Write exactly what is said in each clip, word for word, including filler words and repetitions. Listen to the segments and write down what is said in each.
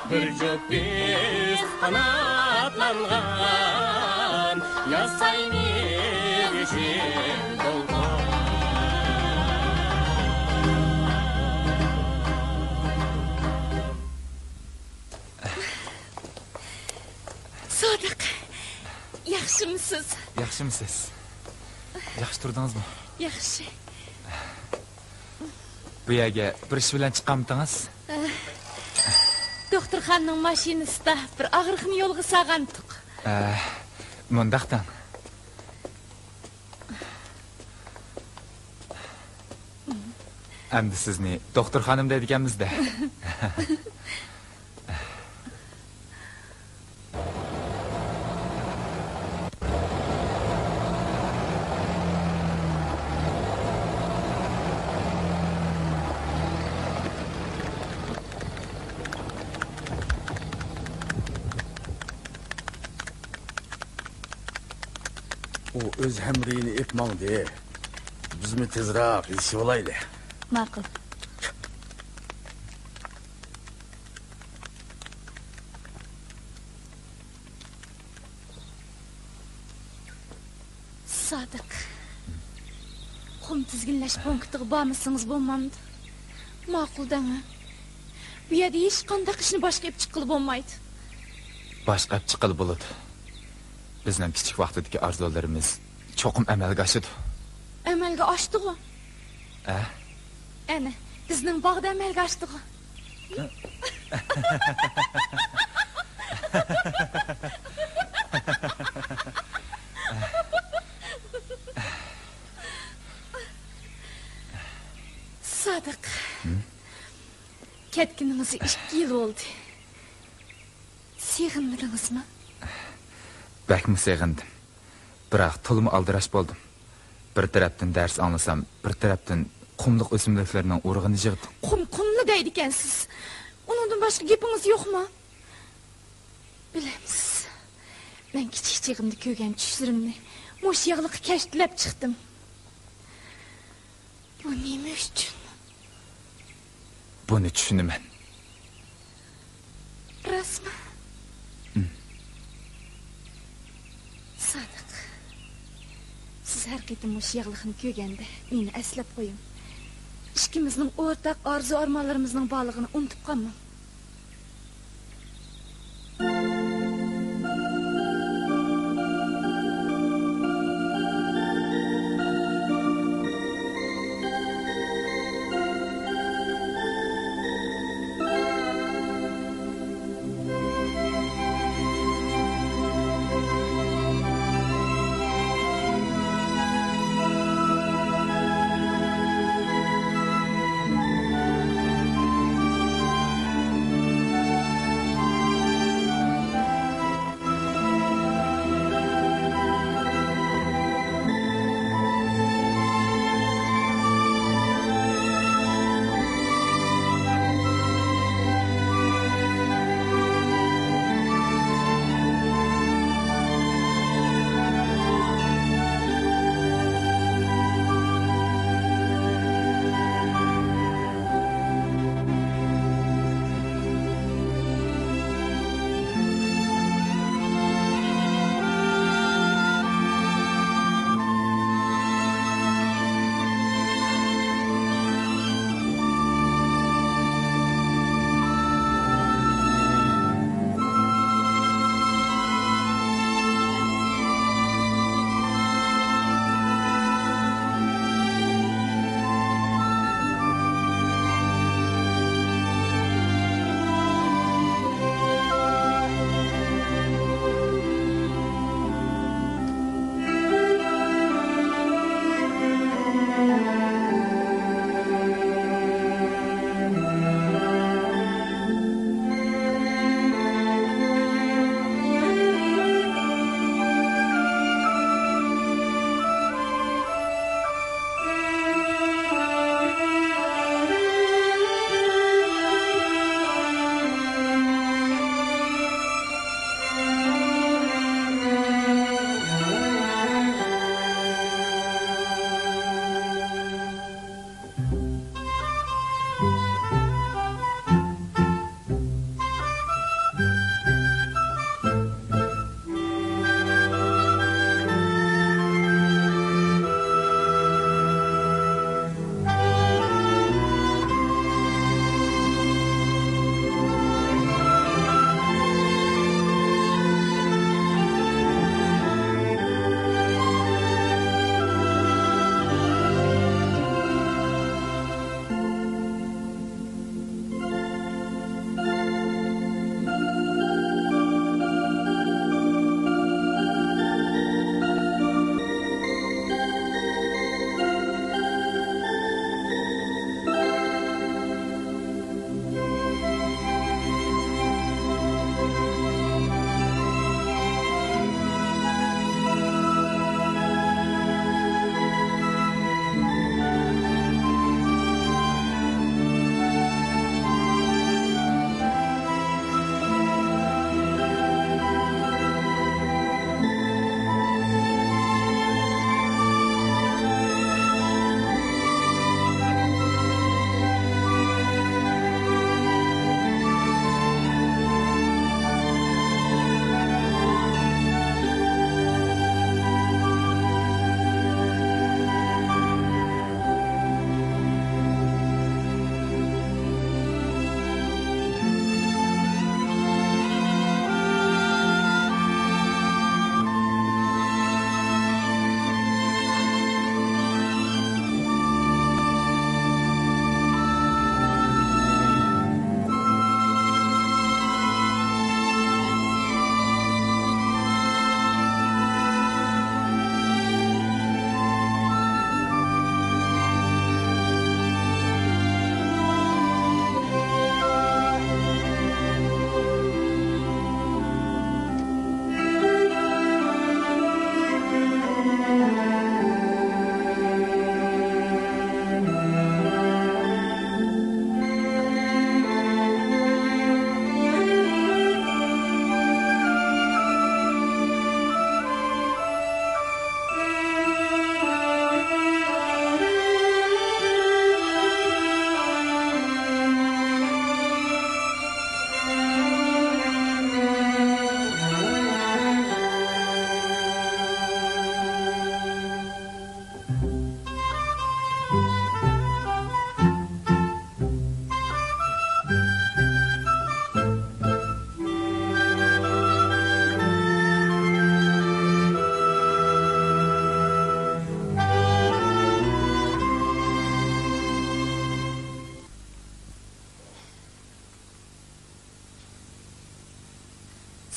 بىر جۈپ بىز قاناتلانغان، ياسايمىز يېشىل دولقۇن. سادىق، ياخشىمۇسىز؟ ياخشىمۇسىز؟ ياخشى تۇردىڭىزمۇ؟ ياخشى. بۇ يەرگە بىر ئىش بىلەن چىققانمىدىڭىز؟ دوختۇرخانىنىڭ ماشىنىسىدا بىر ئاغرىقنى يولغا سالغانتۇق. ئە، مۇنداق دەڭ. ئەمدى سىزنى دوختۇر خانىم دەيدىكەنمىز-دە. ئۇ ئۆز ھەمرىيىنى ئېلىپ ماڭدى. بىزمۇ تېزراق يېتىشىۋالايلى. ماقۇل. سادىق، قۇم تىزگىنلەش پونكىتىغا بارمىسىڭىز بولمامدۇ؟ ماقۇل دەڭ. بۇ يەردە ھېچقانداق ئىشنى باشقا ئېلىپ چىققىلى بولمايدۇ. باشقا ئېلىپ چىققىلى بولىدۇ. بىزنىڭ كىچىك ۋاقتىدىكى ئارزۇلىرىمىز چوقۇم ئەمەلگە ئاشىدۇ. ئەمەلگە ئاشتىغۇ؟ ئە؟ ئەنە، بىزنىڭ باغدا ئەمەلگە ئاشتىغۇ. سادىق. ھىم؟ كەتكىنىڭىزگە ئىككى يىل بولدى. سېغىنمىدىڭىزمۇ؟ بەكمۇ سېغىندىم. بىراق تولىمۇ ئالدىراش بولدۇم. بىر تەرەپتىن دەرس ئاڭلىسام، بىر تەرەپتىن قۇملۇق ئۆسۈملۈكلەرنىڭ ئۇرۇغىنى يىغدىم. قۇم، قۇمنى دەيدىكەنسىز. ئۇنىڭدىن باشقا گېپىڭىز يوقمۇ؟ بىلەمسىز، مەن كىچىك چېغىمدا كۆرگەن چۈشلىرىمنى مۇشۇ ياغلىققا كەشتىلەپ چىقتىم. بۇ نېمە ئۈچۈن؟ بۇنى چۈشىنىمەن. راستمۇ؟ ئىم. سادىق، سىز ھەر قېتىم مۇشۇ ياغلىقنى كۆرگەندە مېنى ئەسلەپ قويۇڭ. ئىككىمىزنىڭ ئورتاق ئارزۇ-ئارمانلىرىمىزنىڭ بارلىقىنى ئۇنتۇپ قالماڭ.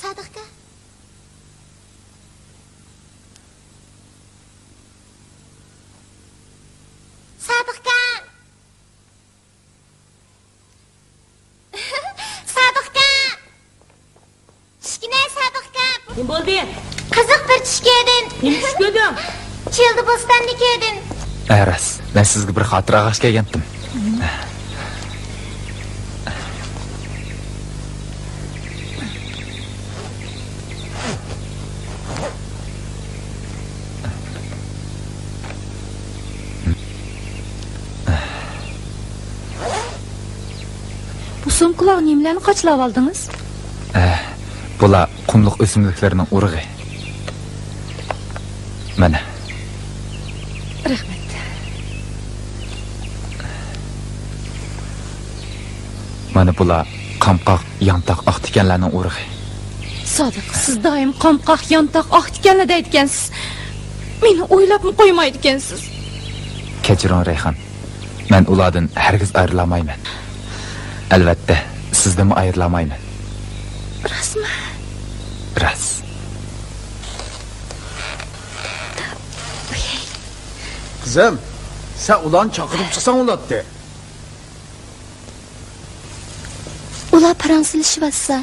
سادىقكا. سادىقكا. سادىقكا. چۈشكىنە سادىقكا. نېمە بولدى؟ قىزىق بىر چۈش كۆردۈم. نېمە چۈش كۆردۈڭ؟ چىلدا بوستاندا كۆردۈم. ئە، راست. مەن سىزگە بىر خاتىرە ئالغاچ كەلگەنتىم. بۇ سومكىلارغا نېمىلەرنى قاچىلاۋالدىڭىز؟ ئە، بۇلار قۇملۇق ئۆسۈملۈكلەرنىڭ ئۇرۇغى. مانا. رەھمەت. مانا بۇلار قامقاق، يانتاق ئاق تىكەنلەرنىڭ ئۇرۇغى. سادىق، سىز دائىم قامقاق، يانتاق ئاق تىكەنلەر دەيدىكەنسىز. مېنى ئويلاپمۇ قويمايدىكەنسىز. كەچۈرۈڭ، رەيھان. مەن ئۇلاردىن ھەرگىز ئايرىلالمايمەن. ئەلۋەتتە، سىزدىنمۇ ئايرىلالمايمەن. راستمۇ؟ راست. قىزىم، سەن ئۇلارنى چاقىرىپ چىقساڭ بولاتتى. ئۇلار پاراڭ سېلىشىۋاتسا،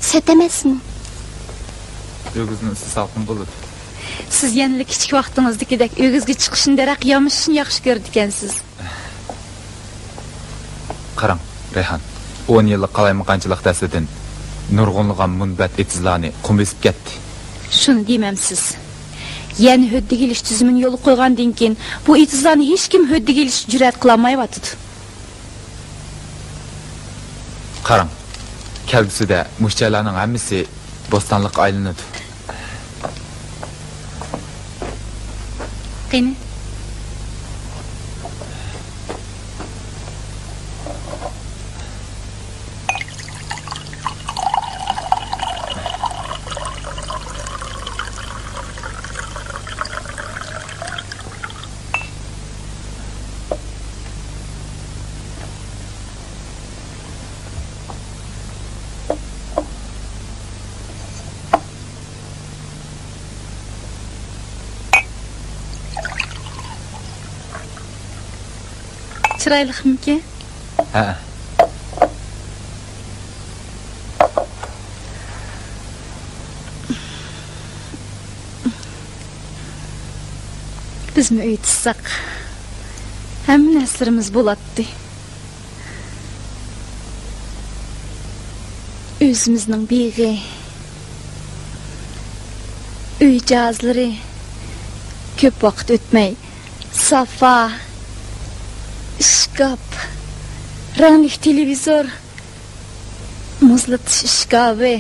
سەت ئەمەسمۇ؟ ئۆگزىنىڭ ئىسسى سالقىن بولىدۇ. سىز يەنىلا كىچىك ۋاقتىڭىزدىكىدەك ئۆگزىگە چىقىشنى دەرەخ يامىشىشنى ياخشى كۆرىدىكەنسىز. قاراڭ، رەيھان، ئون يىللىق قالايمىقانچىلىق دەستىدىن نۇرغۇنلىغان مۇنبەت ئېتىزلارنى قۇم بېسىپ كەتتى. شۇنى دېمەمسىز. يەنە ھۆددىگە ئېلىش تۈزۈمىنى يولغا قويغاندىن كېيىن، بۇ ئېتىزلارنى ھېچكىم ھۆددىگە ئېلىشكە جۈرئەت قىلالمايۋاتىدۇ. قاراڭ، كەلگۈسىدە مۇشۇ جايلارنىڭ ھەممىسى بوستانلىققا ئايلىنىدۇ. قېنى؟ چىرايلىقمىكىن؟ ھە. بىزمۇ ئۆي تۇتساق، ھەممە نەرسىلىرىمىز بولاتتى. ئۆزىمىزنىڭ بېغى، ئۆي جاھازلىرى، كۆپ ۋاقىت ئۆتمەي سافا، ئىشكاپ، رەڭلىك تېلېۋىزور، مۇزلىتىش ئىشكاپى،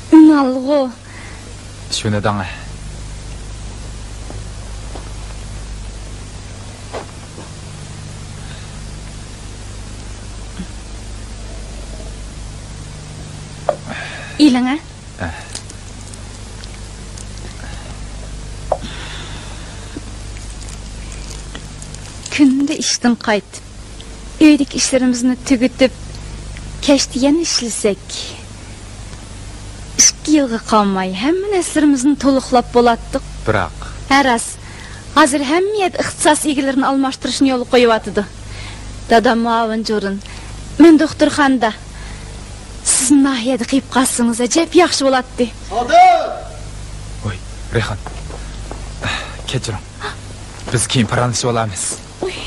ئۈنئالغۇ. شۇنى دەڭە. ئېلىڭە. ئە. كۈندە ئىشتىن قايتىپ، ئۆيدىكى ئىشلىرىمىزنى تۈگىتىپ، كەچتە يەنە ئىشلىسەك، ئىككى يىلغا قالماي ھەممە نەرسىلىرىمىزنى تولۇقلاپ بولاتتۇق. بىراق. ھە، راست. ھازىر ھەممە يەردە ئىختىساس ئىگىلىرىنى ئالماشتۇرۇشنى يولغا قويۇۋاتىدۇ. دادام مۇئاۋىن جورۇن، مەن دوختۇرخانىدا. سىز ناھىيەدە قېلىپ قالسىڭىز ئەجەب ياخشى بولاتتى. سادىق! ۋاي، رەيھان. كەچۈرۈڭ. بىز كېيىن پاراڭلىشىۋالارمىز. ئۇي.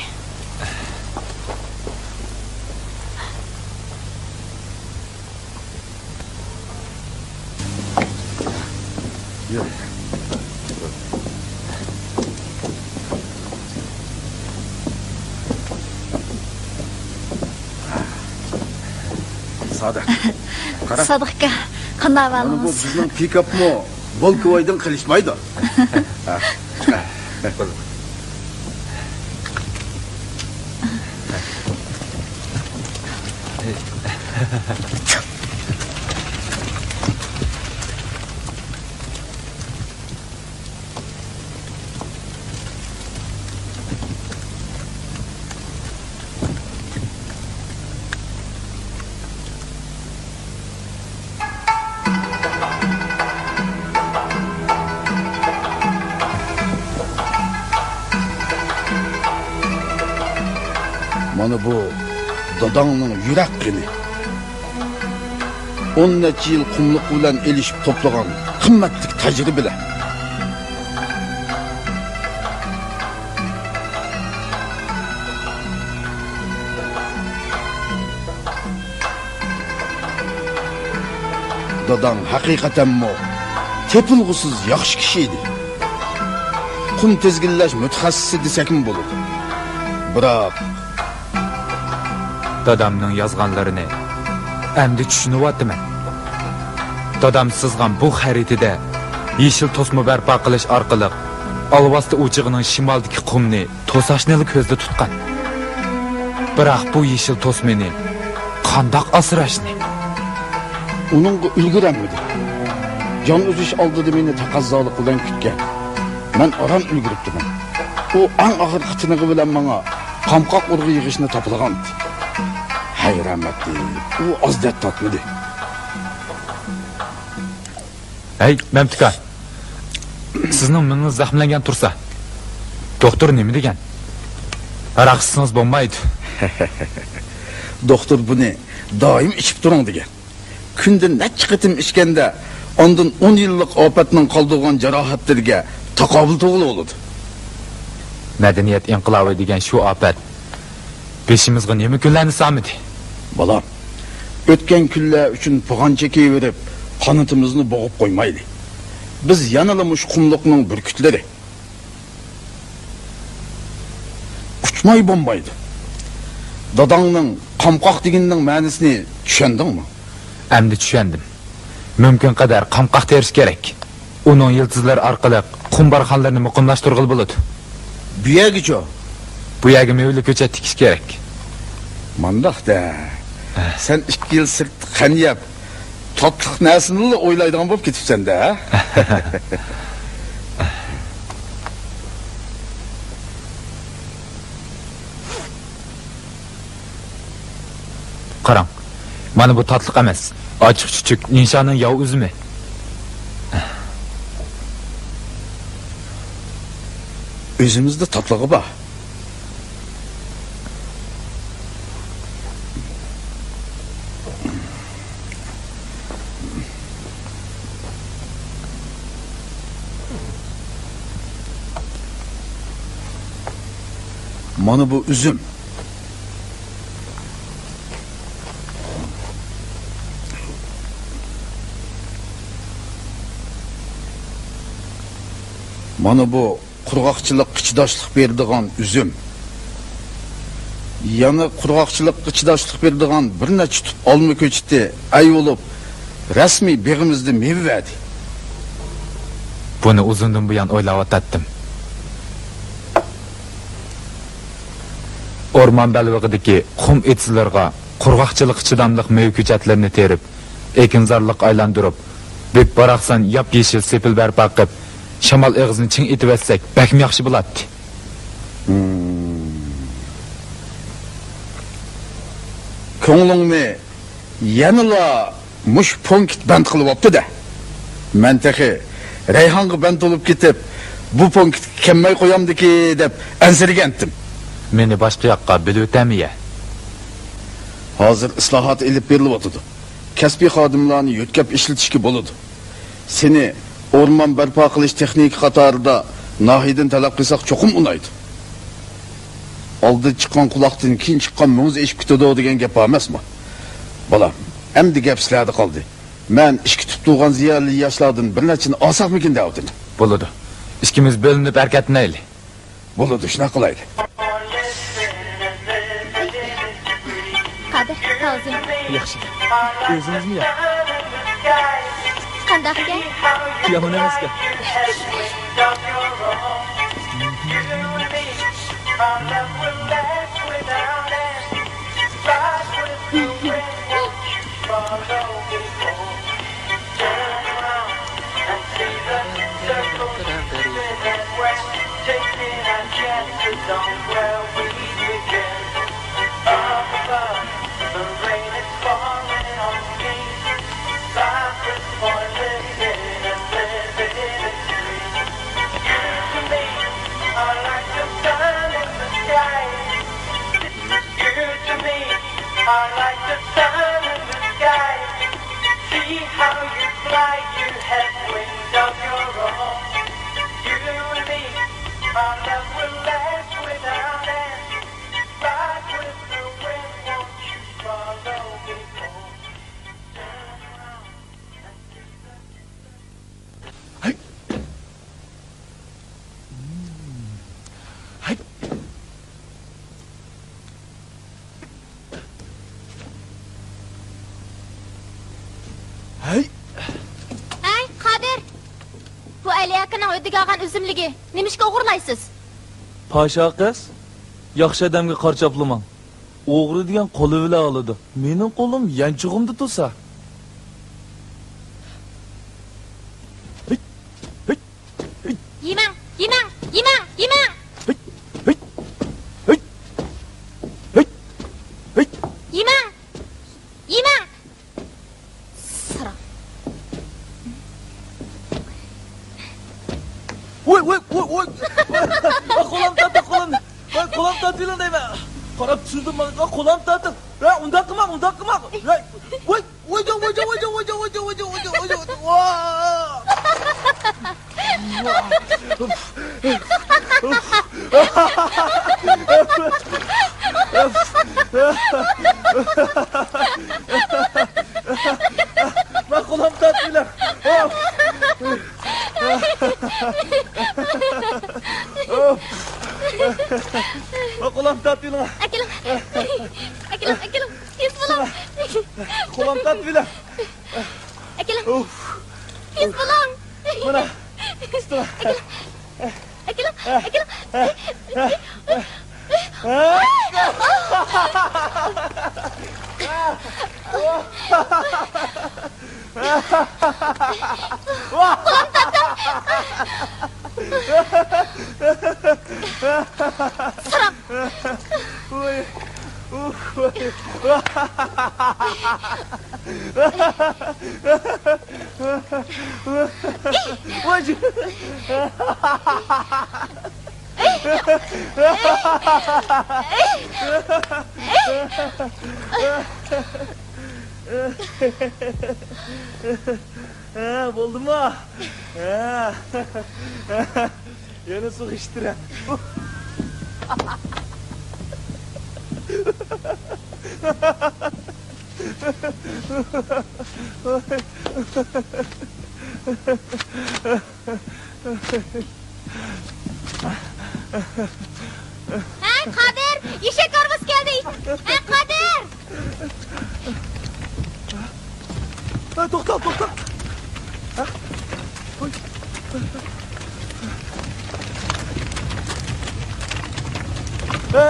سادىق، قارا. سادىق ئاكا، قانداق ئەھۋالىڭىز؟ مانا بۇ بىزنىڭ پىكاپمۇ بولكىۋايدىن قېلىشمايدۇ. مانا بۇ داداڭنىڭ يۈرەك قېنى. ئون نەچچە يىل قۇملۇق بىلەن ئېلىشىپ توپلىغان قىممەتلىك تەجرىبىلەر. داداڭ ھەقىقەتەنمۇ تېپىلغۇسىز ياخشى كىشى ئىدى. قۇم تىزگىنلەش مۇتەخەسسىسى دېسەكمۇ بولىدۇ. بىراق، دادامنىڭ يازغانلىرىنى ئەمدى چۈشىنىۋاتىمەن. دادام سىزغان بۇ خەرىتىدە يېشىل توسما بەرپا قىلىش ئارقىلىق ئالۋاستى ئوچىقىنىڭ شىمالدىكى قۇمنى توساشنىلا كۆزدە تۇتقان. بىراق بۇ يېشىل توسمىنى قانداق ئاسراشنى؟ ئۇنىڭغا ئۈلگۈرەلمىدى. جان ئۈزۈش ئالدىدا مېنى تەقەززالىق بىلەن كۈتكەن. مەن ئاران ئۈلگۈرۈپتىمەن. ئۇ ئەڭ ئاخىرقى تىنىقى بىلەن ماڭا قامقاق ئۇرۇغى يىغىشنى تاپىلىغانتى. ھەي رەھمەتلىك، ئۇ ئاز دەرد تارتمىدى. ھەي، مەمتىكا. سىزنىڭ مېڭىڭىز زەخىملەنگەن تۇرسا، دوختۇر نېمە دېگەن؟ ھاراق ئىچسىڭىز بولمايدۇ. دوختۇر بۇنى دائىم ئىچىپ تۇرۇڭ دېگەن. كۈندە نەچچە قېتىم ئىچكەندە، ئاندىن ئون يىللىق ئاپەتنىڭ قالدۇرغان جاراھەتلىرىگە تاقابىل تۇرغىلى بولىدۇ. مەدەنىيەت ئىنقىلابى دېگەن شۇ ئاپەت بېشىمىزغا نېمە كۈنلەرنى سالمىدى؟ بالام، ئۆتكەن كۈنلەر ئۈچۈن پۇغان چېكىۋېرىپ، قانىتىمىزنى بوغۇپ قويمايلى. بىز يەنىلا مۇشۇ قۇملۇقنىڭ بۈركۈتلىرى. ئۇچماي بولمايدۇ. داداڭنىڭ قامقاق دېگىنىنىڭ مەنىسىنى چۈشەندىڭمۇ؟ ئەمدى چۈشەندىم. مۇمكىن قەدەر قامقاق تېرىش كېرەك. ئۇنىڭ يىلتىزلىرى ئارقىلىق قۇم بارخانلىرىنى مۇقىملاشتۇرغىلى بولىدۇ. بۇ يەرگىچۇ؟ بۇ يەرگە مېۋىلىك كۆچەت تىكىش كېرەك. مانداق-دە. ھە. سەن ئىككى يىل سىرتتا قان يەپ، تاتلىق نەرسىنىلا ئويلايدىغان بولۇپ كېتىپسەن-دە، ھە؟ قاراڭ، مانا بۇ تاتلىق ئەمەس، ئاچچىق-چۈچۈك نىشانىڭ ياۋا ئۈزۈمى. ئۆزىمىزدە تاتلىقى بار. مانا بۇ ئۈزۈم. مانا بۇ قۇرغاقچىلىققا چىداشلىق بېرىدىغان ئۈزۈم. يەنە قۇرغاقچىلىققا چىداشلىق بېرىدىغان بىر نەچچە تۈپ ئالما كۆچىتى ئەي بولۇپ، رەسمىي بېغىمىزدا مېۋە بەردى. بۇنى ئۇزۇندىن بۇيان ئويلاۋاتاتتىم. ئورمان بەلبېغىدىكى قۇم ئېتىزلىرىغا قۇرغاقچىلىققا چىداملىق مېۋە كۆچەتلىرىنى تېرىپ، ئېكىنزارلىققا ئايلاندۇرۇپ، بىپ-باراقسان ياپيېشىل سېپىل بەرپا قىلىپ، شامال ئېغىزىنى چىڭ ئېتىۋەتسەك بەكمۇ ياخشى بولاتتى. ھىم. كۆڭلۈڭنى يەنىلا مۇشۇ پونكىت بەند قىلىۋاپتۇ-دە. مەن تېخى رەيھانغا بەند بولۇپ كېتىپ، بۇ پونكىتقا كەلمەي قويامدىكى دەپ ئەنسىرىگەنتىم. مېنى باشقا ياققا بۆلۈۋېتەرمىيە؟ ھازىر ئىسلاھات ئېلىپ بېرىلىۋاتىدۇ. كەسپىي خادىملارنى يۆتكەپ ئىشلىتىشكە بولىدۇ. سېنى ئورمان بەرپا قىلىش تېخنىكا قاتارىدا ناھىيەدىن تەلەپ قىلساق چوقۇم ئۇنايدۇ. ئالدىن چىققان قۇلاقتىن كېيىن چىققان مۆڭگۈز ئېشىپ كېتىدۇ دېگەن گەپ بار ئەمەسمۇ؟ بالام، ئەمدى گەپ سىلەردە قالدى. مەن ئىككى تۈپ تۇغان زىيالىي ياشلاردىن بىر نەچچىنى ئالساقمىكىن دەۋاتىمەن. بولىدۇ. ئىككىمىز بۆلۈنۈپ ھەرىكەتلىنەيلى. بولىدۇ، شۇنداق قىلايلى. قادىر، تازىم. ياخشى. ئۆزىڭىزمۇ ياق. قانداقكەن؟ يامان ئەمەسكەن. ھەي! ھەي، قادىر! بۇ ئەلى ئاكىنىڭ ھۆددىگە ئالغان ئۈزۈملۈكى. نېمىشقا ئوغرىلايسىز؟ پاشا قىز، ياخشى ئادەمگە قارشى ئاپلىماڭ. ئوغرى دېگەن قولى بىلەن ئالىدۇ. مېنىڭ قولۇم يانچۇقۇمدا تۇرسا. ھىي! ھىي! ھىي! يېمەڭ! يېمەڭ! يېمەڭ! يېمەڭ! ھىي! ھىي! ھىي! ھىي! ھىي! يېمەڭ! يېمەڭ! ساراڭ. ۋوي، ۋوي، ۋوي، ۋوي. ۋاي، قولام تارتىڭ، قولام. ۋاي، قولام تارتىۋېلىڭ دەيمەن. قاراپ چۈشۈردۈڭ ماڭا، قولام تارتىڭ. ۋاي، ئۇنداق قىلماڭ، ئۇنداق قىلماڭ. ۋاي، ۋوي، ۋوي، ۋوي. ماڭا قولام تارتىۋېلىڭ. ۋاي، قولام تارتىۋېلىڭ. ئەكېلىڭ. ئەكېلىڭ، ئەكېلىڭ. تېز بولۇڭ. قولام تارتىۋېلىڭ. ئەكېلىڭ. ئۇف. تېز بولۇڭ. مانا. ئەكېلىڭ. ئەكېلىڭ. ئەكېلىڭ. قولام تارتىڭ. ساراڭ. ۋاي. ئۇف، ۋاي. ۋاي. ھە، بولدىمۇ؟ ھە. يەنە سۇ ئىچتىرە. ھەي، قادىر! ئېشەك ھارۋىسى كەلدى! ھەي، قادىر! ھە، توختا، توختا! ھە؟ ھوي. ھە،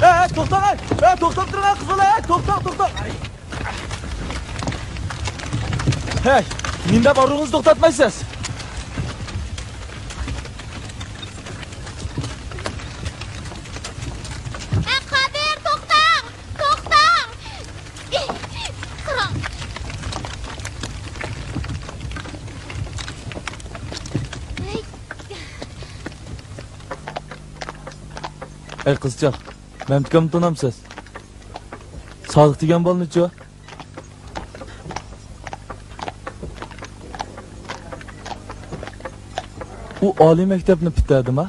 ھە، ھە، توختاڭ، ھە! ھە، توختاپ تۇرۇڭ، ھە، قىزلار، ھە! توختاڭ، توختاڭ! ھەي، نېمە دەپ ئارىڭىزنى توختاتمايسىز؟ ھە، قادىر، توختاڭ! توختاڭ! قاراڭ! ھەي! ھەي، قىزچاق، مەمتىكامنى تونامسىز؟ سادىق دېگەن بالىنىچۇ؟ ئۇ ئالىي مەكتەپنى پۈتتۈردىما؟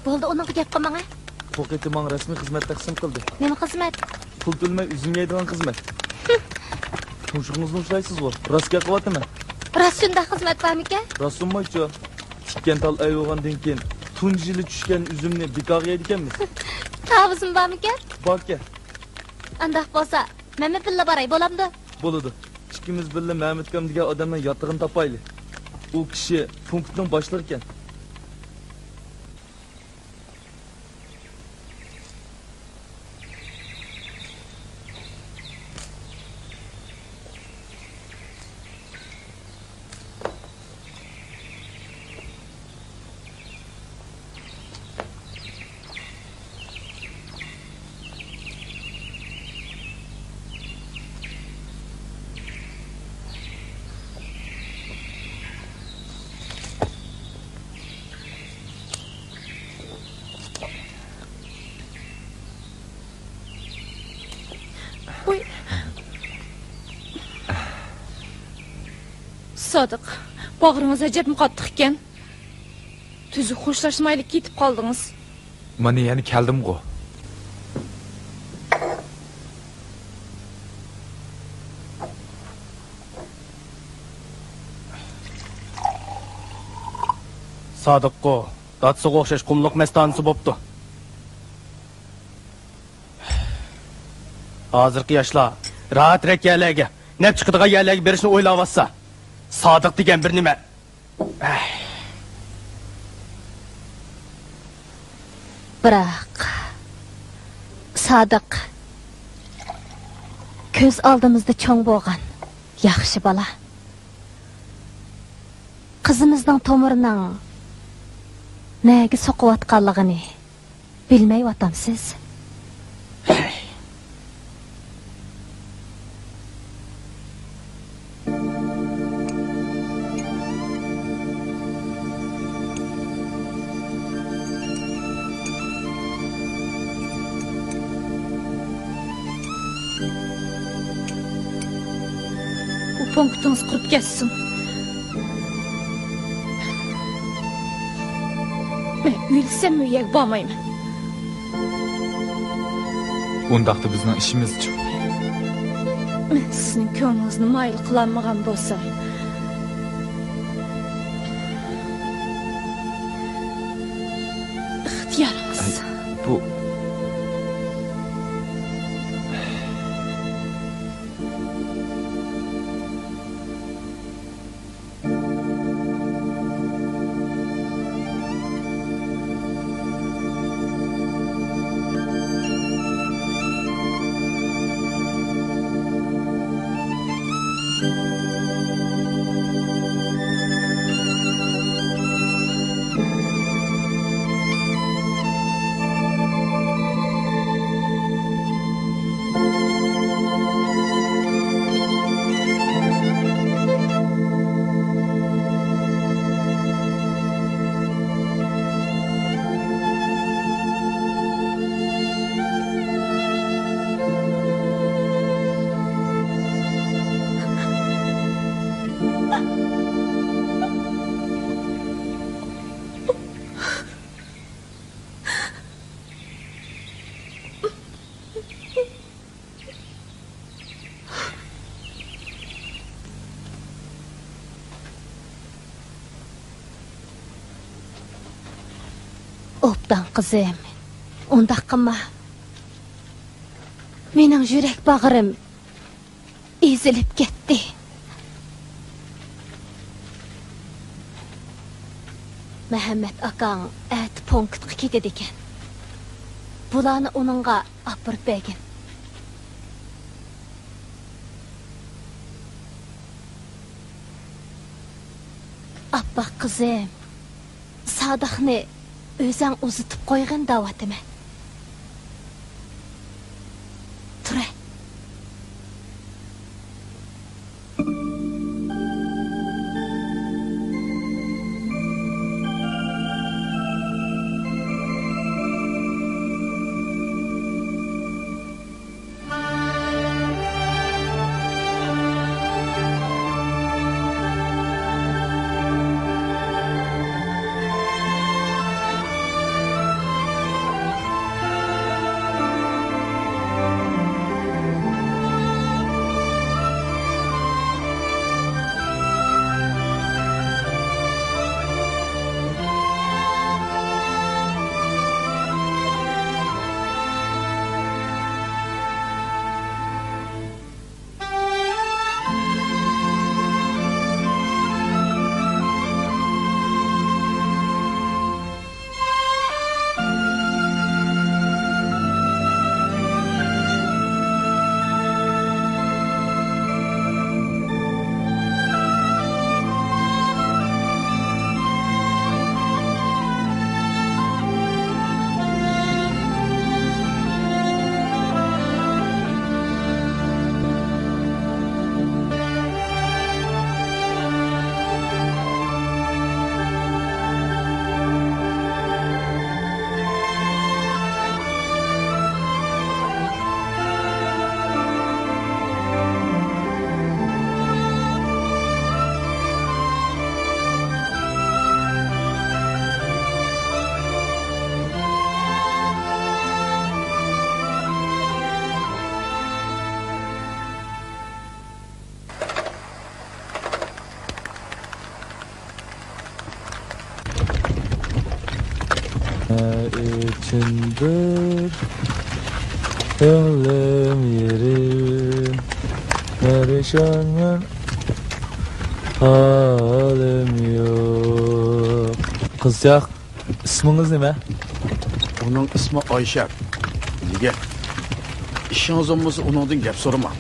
بولدى، ئۇنىڭغا گەپ قىلماڭ، ھە. بۇ قېتىم ماڭا رەسمىي خىزمەت تەقسىم قىلدى. نېمە خىزمەت؟ پۇل تۆلىمەي ئۈزۈم يەيدىغان خىزمەت. تۇمشۇقىڭىزنى ئۇچىلايسىزغۇ، راست گەپ قىلىۋاتىمەن. راست شۇنداق خىزمەت بارمىكەن؟ راست سۇنمايچۇ. تىككەن تال ئەي بولغاندىن كېيىن، تۇنجى يىلى چۈشكەن ئۈزۈمنى بىكارغا يەيدىكەنمىز. تاۋۇزمۇ بارمىكەن؟ باركەن. ئانداق بولسا، مەنمۇ بىللە باراي، بولامدۇ؟ بولىدۇ. ئىككىمىز بىللە مەمەتكام دېگەن ئادەمنىڭ ياتىقىنى تاپايلى. ئۇ كىشى پونكىتنىڭ باشلىقى ئىكەن. ۋوي. سادىق، باغرىڭىز ئەجەبمۇ قاتتىق ئىكەن. تۈزۈك خوشلاشمايلا كېتىپ قالدىڭىز. مانا يەنە كەلدىمغۇ. سادىققۇ، دادىسىغا ئوخشاش قۇملۇق مەستانىسى بوپتۇ. ھازىرقى ياشلار راھەترەك يەرلەرگە، نەپ چىقىدىغان يەرلەرگە بېرىشنى ئويلاۋاتسا، سادىق دېگەن بىر نېمە؟ ئەي. بىراق، سادىق كۆز ئالدىمىزدا چوڭ بولغان ياخشى بالا. قىزىمىزنىڭ تومۇرىنىڭ نەگە سوقۇۋاتقانلىقىنى بىلمەيۋاتامسىز؟ بۇ پونكىتىڭىز قۇرۇپ كەتسۇن. مەن ئۆلسەم ئۆيگە بارمايمەن. ئۇنداقتا بىزنىڭ ئىشىمىزچۇ؟ مەن سىزنىڭ كۆڭلىڭىزنى مايىل قىلالمىغان بولسام، ئىختىيارىڭىز. ئەي، بۇ ئوبدان قىزىم، ئۇنداق قىلما. مېنىڭ يۈرەك باغرىم ئېزىلىپ كەتتى. مەھەممەت ئاكاڭ ئەتە پونكىتقا كېتىدىكەن. بۇلارنى ئۇنىڭغا ئاپىرىپ بەرگىن. ئاپئاق قىزىم، سادىقنى ئۆزەڭ ئۇزىتىپ قويغىن دەۋاتىمەن. تۇرە. ئىچىمدۇر كۆڭلۈم يېرىم. پەرىشانمەن، ھالىم يوق. قىزچاق، ئىسمىڭىز نېمە؟ ئۇنىڭ ئىسمى ئايشەم. نېگە؟ ئىشىڭىز بولمىسا، ئۇنىڭدىن گەپ سورىماڭ.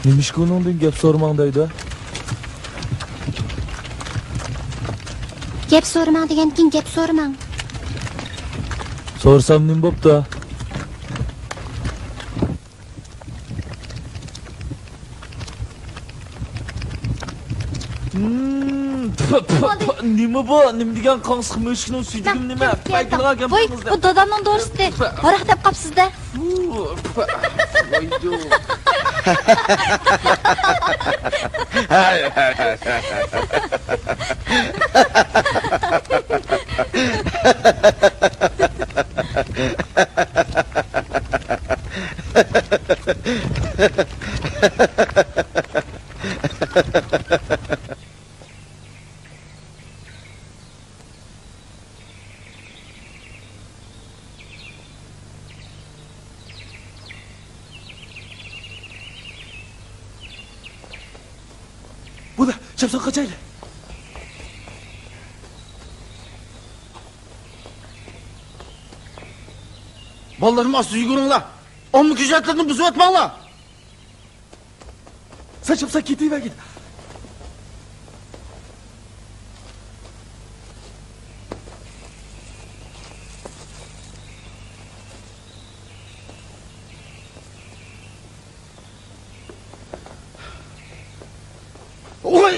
نېمىشقا ئۇنىڭدىن گەپ سورىماڭ دەيدۇ؟ گەپ سورىماڭ دېگەندىكىن گەپ سورىماڭ. سورىسام نېمە بوپتۇ؟ ھىم، پۇ، پۇ، پۇ، نېمە بۇ؟ نېمە دېگەن قاڭسىق مۈشۈكنىڭ سۈيدۈكىمۇ نېمە؟ پەيكىلىغا كەلدىڭىز. ۋوي، بۇ دادامنىڭ دورىسى. ھاراق دەپ قاپسىز-دە. پۇ، پۇ، ۋايدۇ. بولدى، چاپسان قاچايلى. بالىلىرىم، ئاستا يۈگۈرۈڭلار. ئامما كۆچەتلىرىنى بۇزۇۋەتمەڭلار. ساچاپ ساچ كېتىۋەرگىن. ۋاي!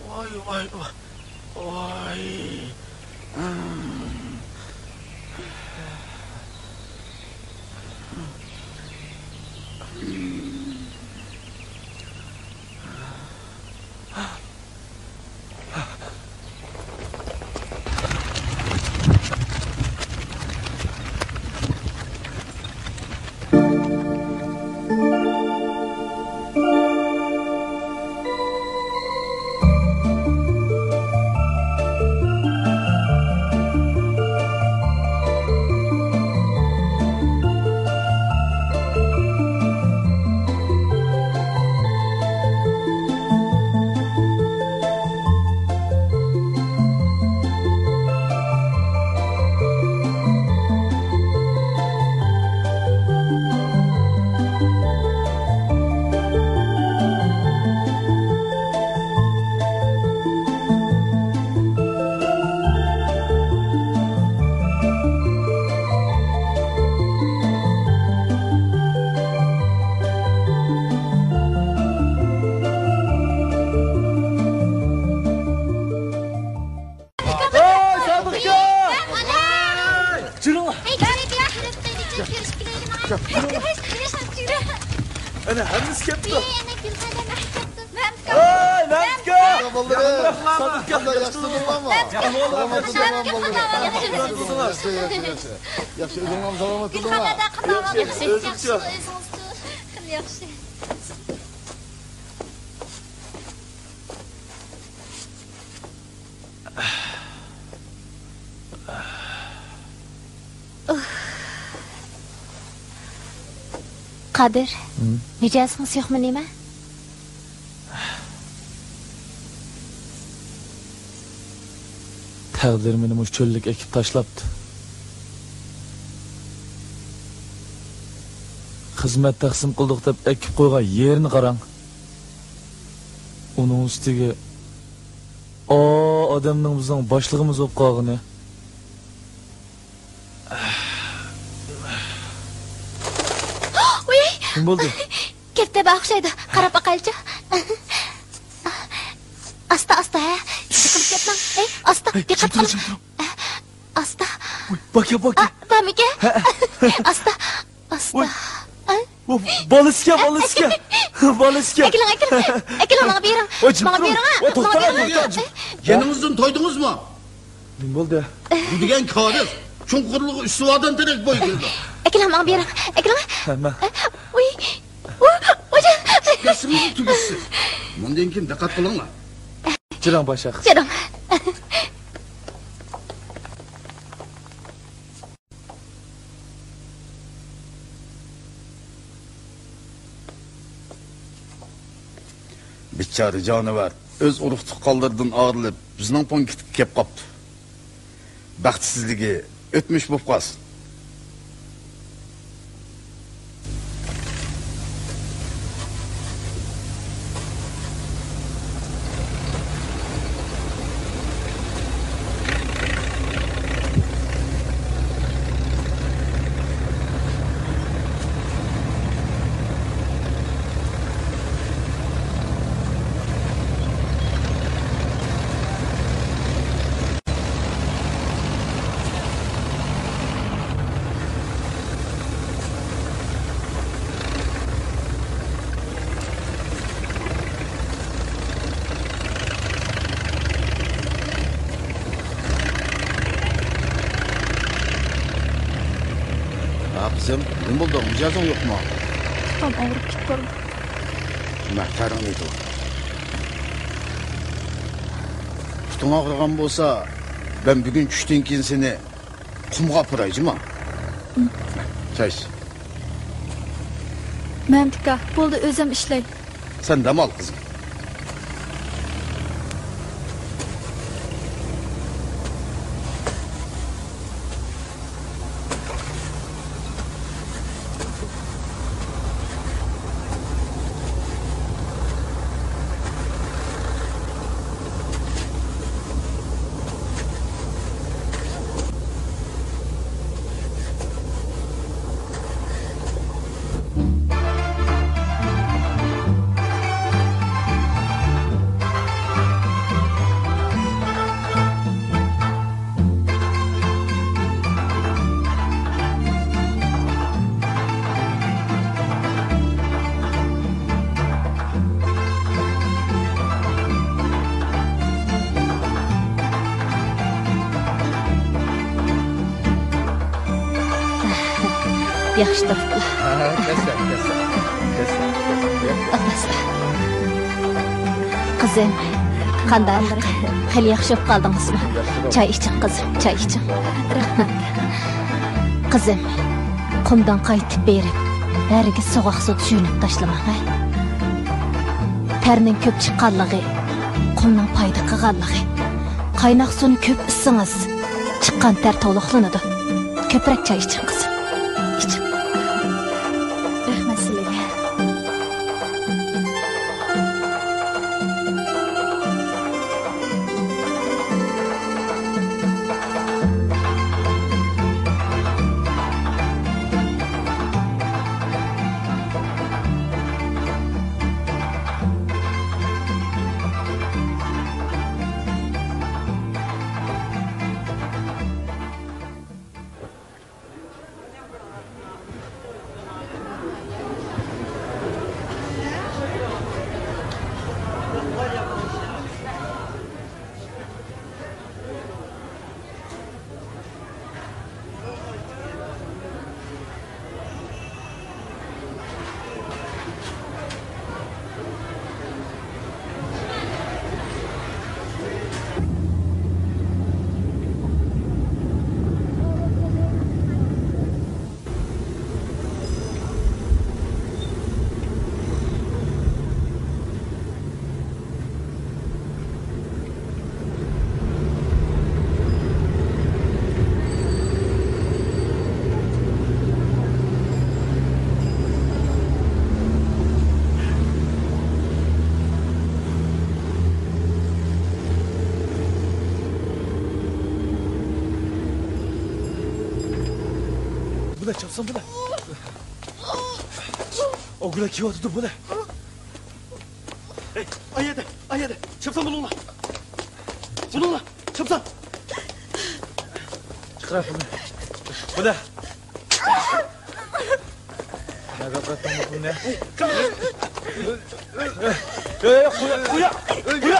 ۋاي، ۋاي، ۋاي. ۋاي. ۋاي، سادىقجان! جۈرۈڭ! ئەنە، ھەممىسى كەپتۇ. ۋاي، مەمتىكە! سادىقجان! ياخشى تۇردۇڭلارمۇ؟ ياخشى، ياخشى، ياخشى. ياخشى، ئۆزۈڭلارمۇ سالامەت تۇردۇڭلار؟ ياخشى، ياخشى. ئۆزۈڭچۇ؟ خېلى ياخشى. قادىر، ھىم؟ مىجەزىڭىز يوقمۇ نېمە؟ تەقدىر مېنى مۇشۇ چۆللۈككە ئەكىپ تاشلاپتۇ. خىزمەت تەقسىم قىلدۇق دەپ ئەكىپ قويغان يېرىنى قاراڭ. ئۇنىڭ ئۈستىگە ئا ئادەمنىڭ بىزنىڭ باشلىقىمىز بولۇپ قالغىنى. ۋۇي! نېمە بولدى؟ كەپتەر بار ئوخشايدۇ. قاراپ باقايلىچۇ. ئاستا، ئاستا، ھە. دىققەت كەتمەڭ. ئەي، ئاستا، ھەي، دىققەت قىلىڭ. ئاستا. ۋۇي، باكا، باكا. ئا، بارمىكەن؟ ھە. ئاستا، ئاستا. ۋۇي. ئاي. ۋۇ، بالىسىكەن، بالىسىكەن. بالىسىكەن. ئەكېلىڭ، ئەكېلىڭ. ئەكېلىڭ، ماڭا بېرىڭ. ۋاي، جىم ماڭا تۇرۇڭ. بېرىڭ، ھە. ۋاي، توختاڭ، ماڭا بېرىڭ. توختاڭ، جىم. يېنىڭىزدىن تويدىڭىزمۇ؟ نېمە بولدى؟ بۇ دېگەن كارىز. چوڭقۇرلۇقى ئۈچ سۇۋادان تېرەك بويى كېلىدۇ. ئەكېلىڭ، ماڭا بېرىڭ. ئەكېلىڭ. ھە، مەن. ئۇي. ۋۇ، ۋۇ، ۋۇ. كەسىرىڭىزنى تۈگىتىسىز. مۇندىن كېيىن دىققەت قىلىڭلار. چىراڭ باشاق. چىراڭ. بىچارە جانىۋەر ئۆز ئۇرۇق-تۇغقانلىرىدىن ئايرىلىپ، بىزنىڭ پونكىتقا كەپ قاپتۇ. بەختسىزلىكى ئۆتمۈش بولۇپ قالسۇن. ھە، قىزىم، نېمە بولدۇڭ؟ مىجەزىڭ يوقمۇ؟ پۇتۇم ئاغرىپ كېتىپ بارىدۇ. مەھتەرىڭ ئېيتىڭ. پۇتۇڭ ئاغرىغان بولسا، مەن بۈگۈن چۈشتىن كېيىن سېنى قۇمغا ئاپىراي جۇمۇ. چاي ئىچ. مەمتىكا، بولدى، ئۆزۈم ئىشلەي. سەن دەم ئال، قىزىم. ياخشى تۇرۇپلا. ھە، ھە، كەتسە، كەتسە. كەتسە، كەتسە. ئابباس. قىزىم، قانداق؟ خېلى ياخشى بولۇپ قالدىڭىزمۇ؟ ياخشى بولدۇم. چاي ئىچىڭ، قىزىم، چاي ئىچىڭ. رەھمەت. قىزىم، قۇمدىن قايتىپ بېرىپ، ھەرگىز سوغۇق سۇدا يۇيۇنۇپ تاشلىماڭ، ھە؟ تەرنىڭ كۆپ چىققانلىقى، قۇمنىڭ پايدا قىلغانلىقى. قايناق سۇنى كۆپ ئىچسىڭىز، چىققان تەر تولۇقلىنىدۇ. كۆپرەك چاي ئىچىڭ، قىزىم. ئىچىڭ. رەھمەت سىلىگە. بۇلار چاپسان بۇلار. ئوغرىلار كېلىۋاتىدۇ بۇلار. ئەي، ئايەدە، ئايەدە، چاپسان بولۇڭلار. بولۇڭلار، چاپسان. چىقىرىڭ بۇنى. بۇنى. نەگە قاتتىڭ بۇنى؟ يا، يا، قويا، قويا، قويا.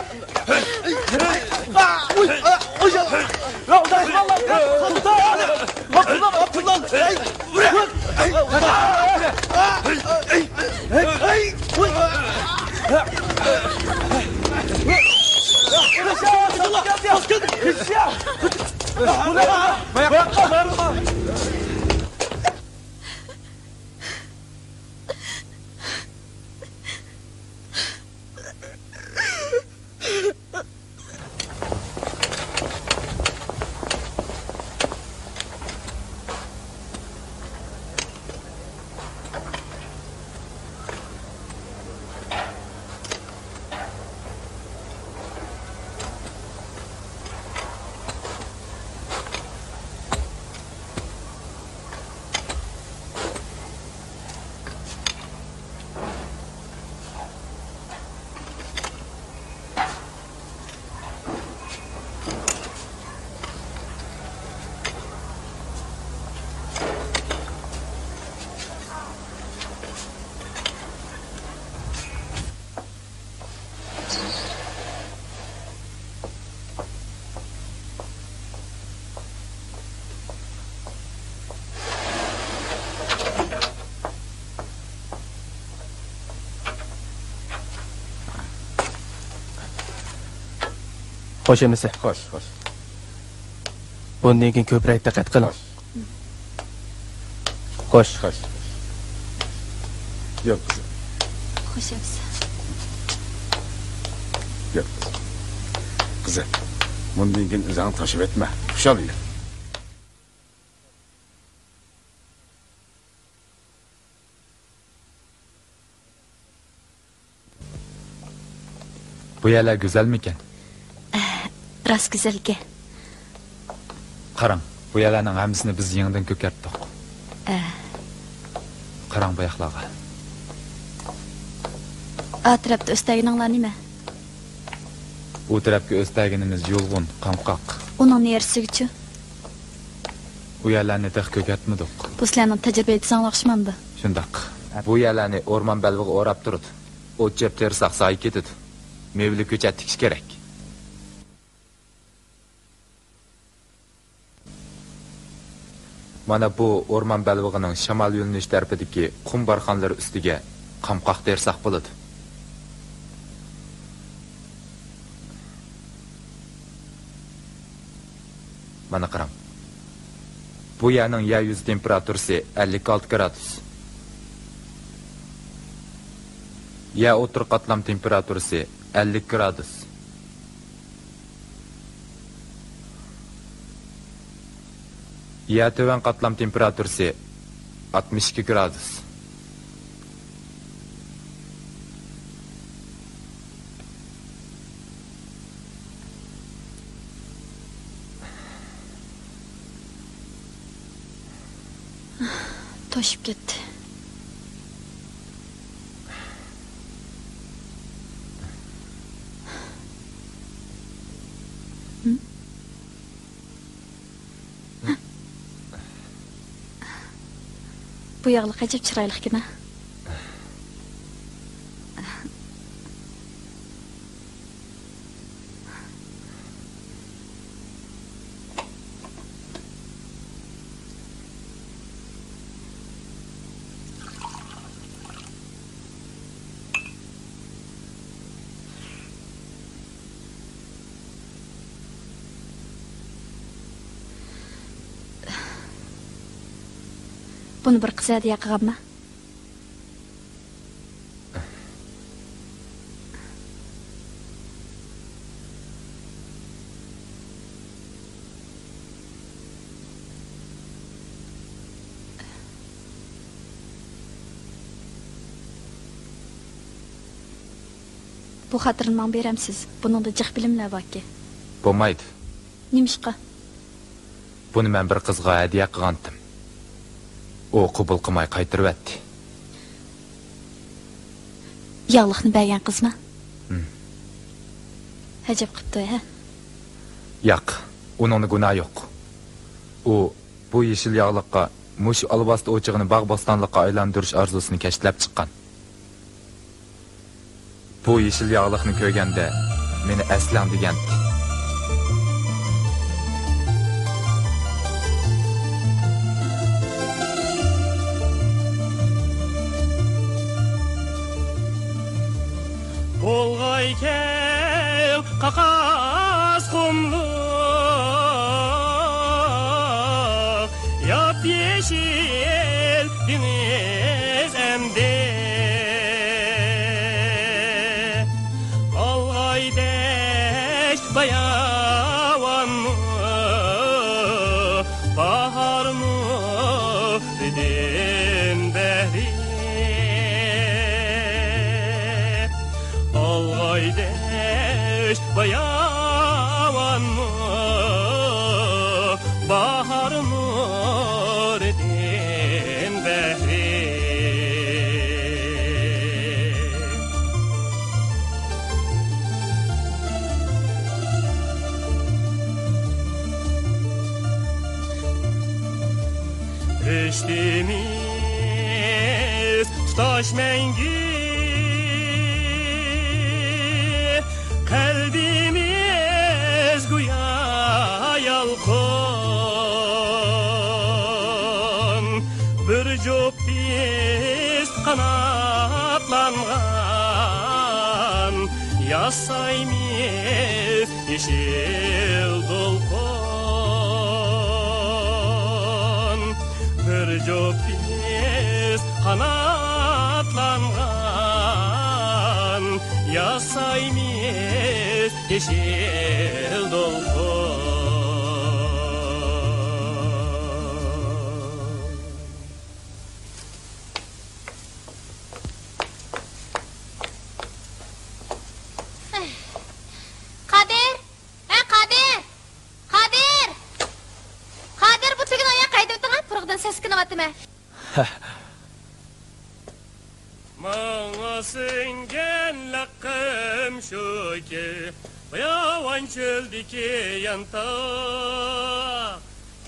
خوش ئەمىسە. خوش، خوش. بۇندىن كېيىن كۆپرەك دىققەت قىلىڭ. خوش. خوش. خوش. يۈر، قىزىم. خوش ئەمىسە. يۈر، قىزىم. قىزىم، بۇندىن كېيىن ئۆزۈڭنى تاشلىۋەتمە. خۇشال يۈر. بۇ يەرلەر گۈزەلمىكەن؟ ئە، راست گۈزەلكەن. قاراڭ، بۇ يەرلەرنىڭ ھەممىسىنى بىز يېڭىدىن كۆكەرتتۇق. ئە. قاراڭ بۇ ياقلارغا. ئا تەرەپتە ئۆستەگىنىڭلار نېمە؟ ئۇ تەرەپكە ئۆستەگىنىمىز يۇلغۇن، قامقاق. ئۇنىڭ نېرىسىگىچۇ؟ ئۇ يەرلەرنى تېخى كۆكەرتمىدۇق. بۇ سىلەرنىڭ تەجرىبە ئېيتىسىڭلار ئوخشىمامدۇ؟ شۇنداق. بۇ يەرلەرنى ئورمان بەلبېغى ئوراپ تۇرىدۇ. ئوت چۆپ تېرىساق زايە كېتىدۇ. مېۋىلىك كۆچەت تىكىش كېرەك. مانا بۇ ئورمان بەلبېغىنىڭ شامال يۆنىلىش تەرىپىدىكى قۇم بارخانلىرى ئۈستىگە قامقاق تېرىساق بولىدۇ. مانا قاراڭ. بۇ يەرنىڭ يەر يۈزى تېمپېراتۇرىسى ئەللىك ئالتە گرادۇس. يەر ئوتتۇرا قاتلام تېمپېراتۇرىسى ئەللىك گرادۇس. يەر تۆۋەن قاتلام تېمپېراتۇرىسى ئاتمىش ئىككى گرادۇس. توشۇپ كەتتى. بۇ ياغلىق ئەجەب چىرايلىقكەن ھە. بۇنى بىر قىز ھەدىيە قىلغانما؟ بۇ خاتىرىنى ماڭا بېرەمسىز؟ بۇنىڭدا جىق بىلىملەر باركەن. بولمايدۇ. نېمىشقا؟ بۇنى مەن بىر قىزغا ھەدىيە قىلغانتىم. ئۇ قوبۇل قىلماي قايتۇرۇۋەتتى. ياغلىقنى بەرگەن قىزمۇ؟ ھىم. ئەجەب قىپتۇ ھە؟ ياق، ئۇنىڭدا گۇناھ يوق. ئۇ بۇ يېشىل ياغلىققا مۇشۇ ئالۋاستى ئوچىقىنى باغ-بوستانلىققا ئايلاندۇرۇش ئارزۇسىنى كەشتىلەپ چىققان. بۇ يېشىل ياغلىقنى كۆرگەندە، مېنى ئەسلەڭ دېگەنتى. بولغاي كەڭ قاقاس قۇملۇق. باياۋانمۇ، باھارمۇ دېدىم بەھرى. ئالغاي دەشت باياۋانمۇ، باھارمۇ دېدىم بەھرى. رىشتىمىز تۇتاش مەڭگۈ، قەلبىمىز گويا يالقۇن، بىر جۈپ بىز قاناتلانغان، ياسايمىز يېشىل دولقۇن. بىر جۈپ بىز قاناتلانغان، ياسايمىز يېشىل دولقۇن. قادىر! ھە، قادىر! قادىر! قادىر، بۇ تۈگىنى ئاياق ھەيدىۋېتىڭ، پۇرىقىدىن سەسكىنىۋاتىمەن. ماڭا سىڭگەن لەققىم شۇكى، باياۋان چۆلدىكى يانتاق.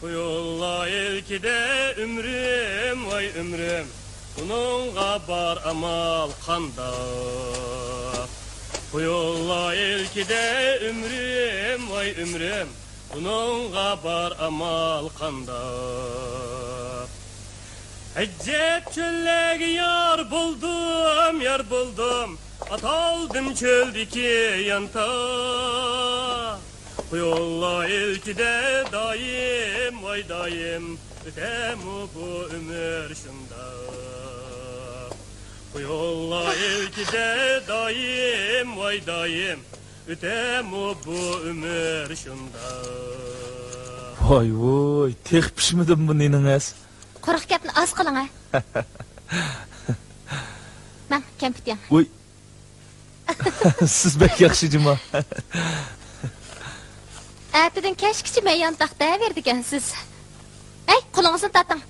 خۇيۇللا ئىلكىدە ئۆمرۈم، ۋاي ئۆمرۈم، بۇنىڭغا بار ئامال قانداق؟ خۇيۇللا ئىلكىدە ئۆمرۈم، ۋاي ئۆمرۈم، بۇنىڭغا بار ئامال قانداق؟ ئەجەب چۆللەرگە يار بولدۇم، يار بولدۇم، ئاتالدىم چۆلدىكى يانتاق. خۇيۇللا ئىلكىدە دائىم، ۋاي دائىم، ئۆتەمۇ بۇ ئۆمۈر شۇنداق؟ خۇيۇللا ئىلكىدە دائىم، ۋاي دائىم، ئۆتەمۇ بۇ ئۆمۈر شۇنداق؟ ۋاي ۋۇي، تېخى پىشمىدىمۇ بۇ نېنىڭىز؟ قۇرۇق گەپنى ئاز قىلىڭ ھە. ماڭ، كەمپۈت يەڭ. ۋۇي. سىز بەك ياخشى جۇما. ئەتىدىن كەچكىچە مەييان تاق دەۋېرىدىكەنسىز. ھەي، قولىڭىزنى تارتىڭ.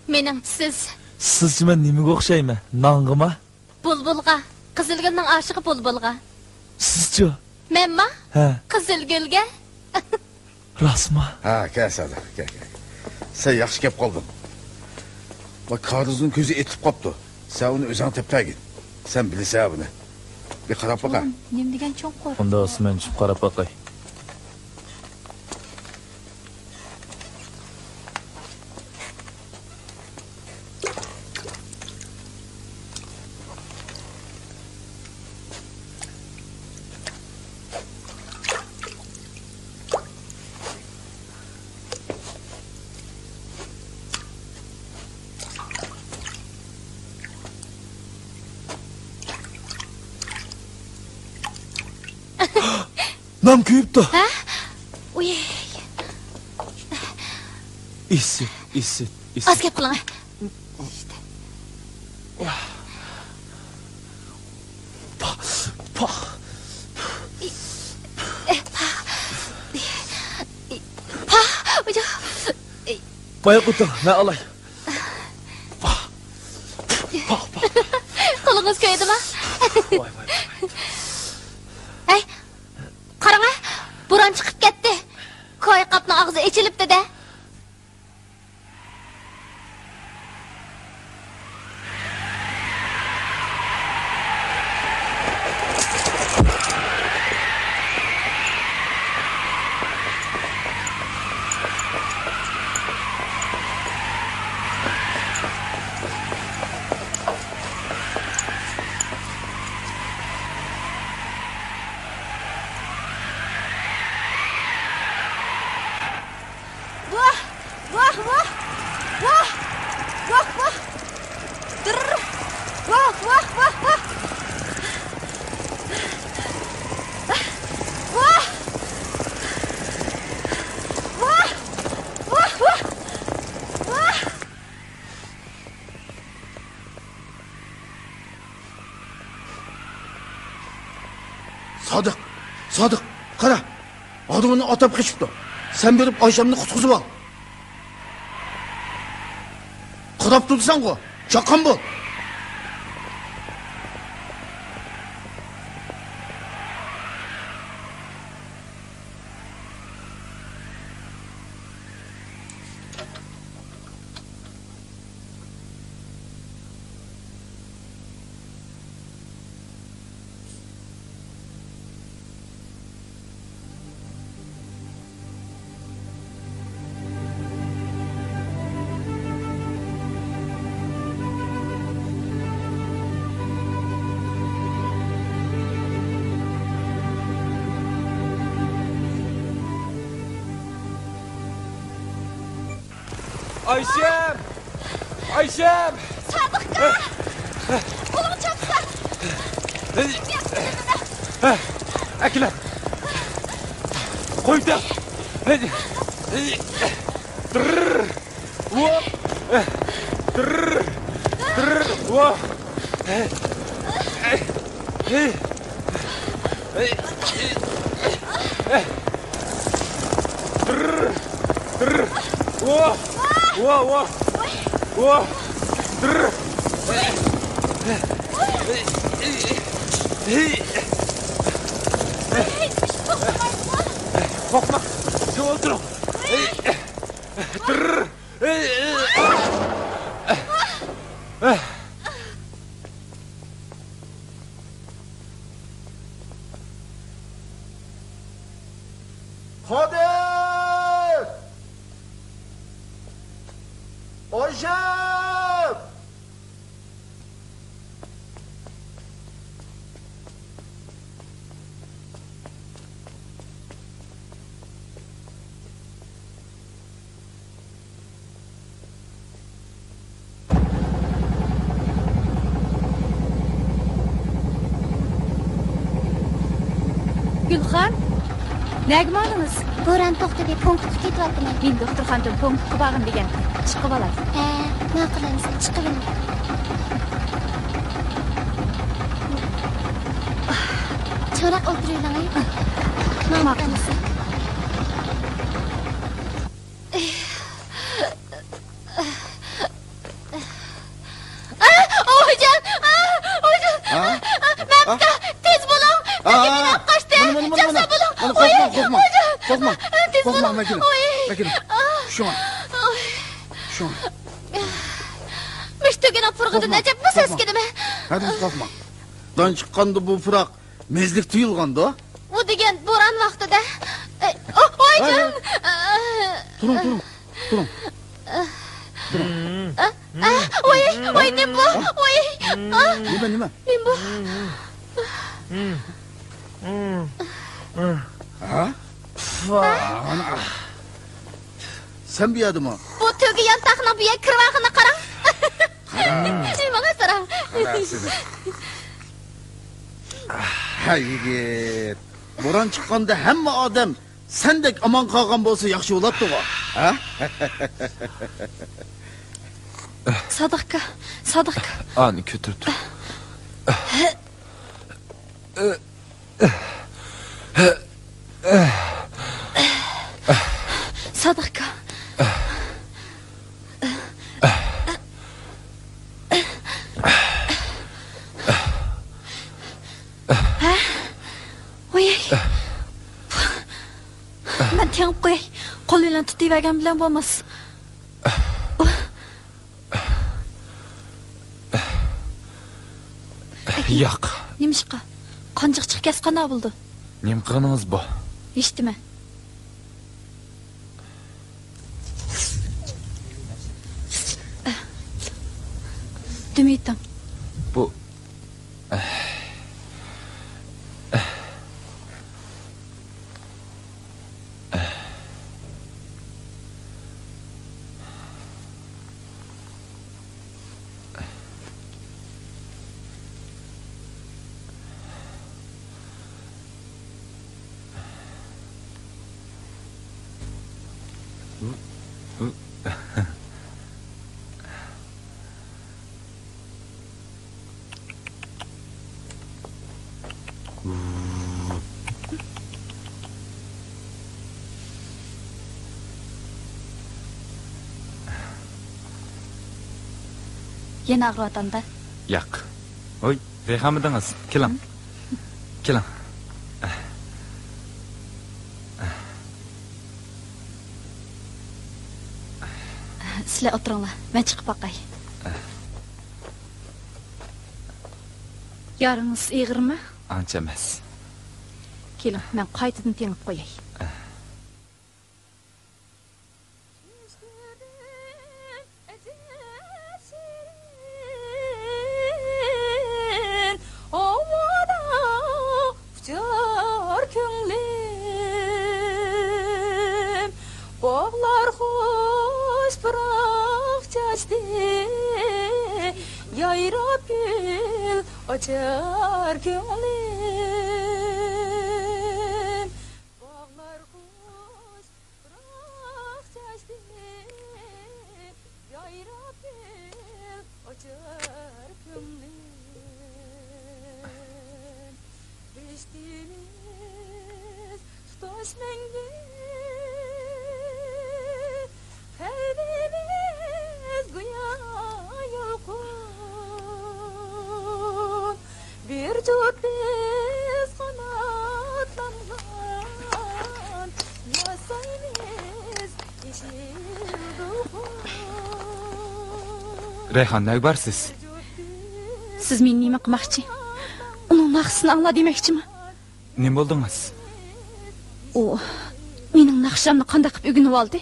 مېنىڭچە سىز. سىزچە مەن نېمىگە ئوخشايمەن؟ نانغىما؟ بۇلبۇلغا. قىزىلگۈلنىڭ ئاشىقى بۇلبۇلغا. سىزچۇ؟ مەنما؟ ھە. قىزىلگۈلگە. راستما؟ ھە، كەل سادىق، كەل، كەل. سەن ياخشى كەپ قالدىڭ. ۋاي، كارىزنىڭ كۆزى ئېتىلىپ قاپتۇ. سەن ئۇنى ئۆزۈڭ تېپىپ بەرگىن. سەن بىلىسەن بۇنى. بىر قاراپ باقە. نېمە دېگەن چوڭقۇر؟ ئۇنداق بولسا مەن چۈشۈپ قاراپ باقاي. نان كۆيۈپتۇ. ھە؟ ئۇي. ئىسسىت، ئىسسىت، ئىسسىت. ئاز گەپ قىلىڭ. پاھ، پاھ. پاھ. پاھ. باياق ئوتۇڭ، مەن ئالاي. پاھ. پاھ، پاھ. قولىڭىز كۆيدىما؟ ۋاي، ۋاي، ۋاي. ھەي، قاراڭا، بوران چىقىپ كەتتى. كوي قاپنىڭ ئاغزى ئېچىلىپتۇ-دە. سادىق، سادىق، قارا، ئادىمىنى ئاتاپ قېچىپتۇ. سەن بېرىپ ئايشەمنى قۇتقۇزۇپ ئال. قاراپ تۇرساڭغۇ، چاققان بول. ئايشەم! ئايشەم! سادىقكا! قولۇڭ چاپسا! ئەكىلە! قويدى! تىرر! ۋو! تىرر! تىرر! ۋو! تىرر! تىرر! ۋو! ۋو! ۋو! ۋو! تىرر! قورقما! جىم ئولتۇرۇڭ! تىرر! قادىر! ئايشەم! گۈلخان، نەگە ماڭدىڭىز؟ بوران توختىدى، پونكىتقا كېتىۋاتىمەن. مېنى دوختۇرخانىدىن پونكىتقا بارغىن دېگەن. چىقىۋالاي. ھە، ماقۇل ئەمىسە، چىقىۋېلىڭ. چوڭراق ئولتۇرۇۋېلىڭ، ھە؟ ماقۇل ئەمىسە. ئا، ھوجام! ئا، ھوجام! ھا؟ مەپتا، تېز بولۇڭ! ھا؟ مەكىنە قاچتى! مانا، مانا، مانا، مانا. جاسا بولۇڭ! مانا، قورقما، قورقما. قورقما. تېز قورقما، بولۇڭ! مەكىنە. ۋوي! مەكىنە. شۇڭا. شۇڭا. مۈشتۈكىنىڭ پۇرىقىدىن ئەجەبمۇ سەسكىنىمەن. ھەدىز قورقما. دان چىققاندا بۇ پۇراق مېزلىك تۇيۇلغاندۇ؟ ئۇ دېگەن بوران ۋاقتىدا. ئە، ئو، ۋايجان! ھەي، ھەي. تۇرۇڭ، تۇرۇڭ، تۇرۇڭ. تۇرۇڭ. ئە، ئە، ۋاي، ۋاي، نېمە بۇ؟ ۋاي! ئا! نېمە، نېمە؟ نېمە بۇ؟ ھە؟ ئانا. سەن بۇ يەردىمۇ؟ بۇ تۆگە يانتاقنىڭ بۇ يەرگە كىرىۋالغىنىنى قاراڭ. قارا. ماڭا ساراڭ. قارا سېنى. ھە، يىگىت. بوران چىققاندا ھەممە ئادەم سەندەك ئامان قالغان بولسا ياخشى بولاتتىغۇ، ھە؟ سادىقكا، سادىقكا. ئانى كۆتۈرۈپ تۇر. سادىقكا. ھە؟ ۋوي. مەن تېڭىپ قوياي. قول بىلەن تۇتۇۋەرگەن بىلەن بولماس. ياق. نېمىشقا؟ قانچىغا چىقىپ كەتسە قانداق بولىدۇ؟ نېمە قىلغىنىڭىز بۇ؟ ھېچنېمە. دۈم يۇتۇڭ. بۇ. يەنە ئاغرىۋاتامدا؟ ياق. ھوي، رەيھانمىدىڭىز؟ كېلىڭ. كېلىڭ. سىلەر ئولتۇرۇڭلار، مەن چىقىپ باقاي. يارىڭىز ئېغىرمۇ؟ ئانچە ئەمەس. كېلىڭ، مەن قايتىدىن تېڭىپ قوياي. ئاۋارە ئۇچار كۆڭلۈم، باغلار خۇش پۇراق چاچتى، يايراپ گۈل ئاچار كۆڭلۈم. باغلار خۇش پۇراق چاچتى، يايراپ گۈل ئاچار كۆڭلۈم. بېشىمىز تۇتاش مەڭگۈ، قەلبىمىز گويا يالقۇن. بىر جۇت بىز قاناتلانغان، ياسايمىز يېشىل دولقۇن. رەيھان، نەگە بارسىز؟ سىز مېنى نېمە قىلماقچى؟ ئۇنىڭ ناخشىسىنى ئاڭلا دېمەكچىمۇ؟ نېمە بولدىڭىز؟ ئۇ مېنىڭ ناخشامنى قانداق قىلىپ ئۆگىنىۋالدى؟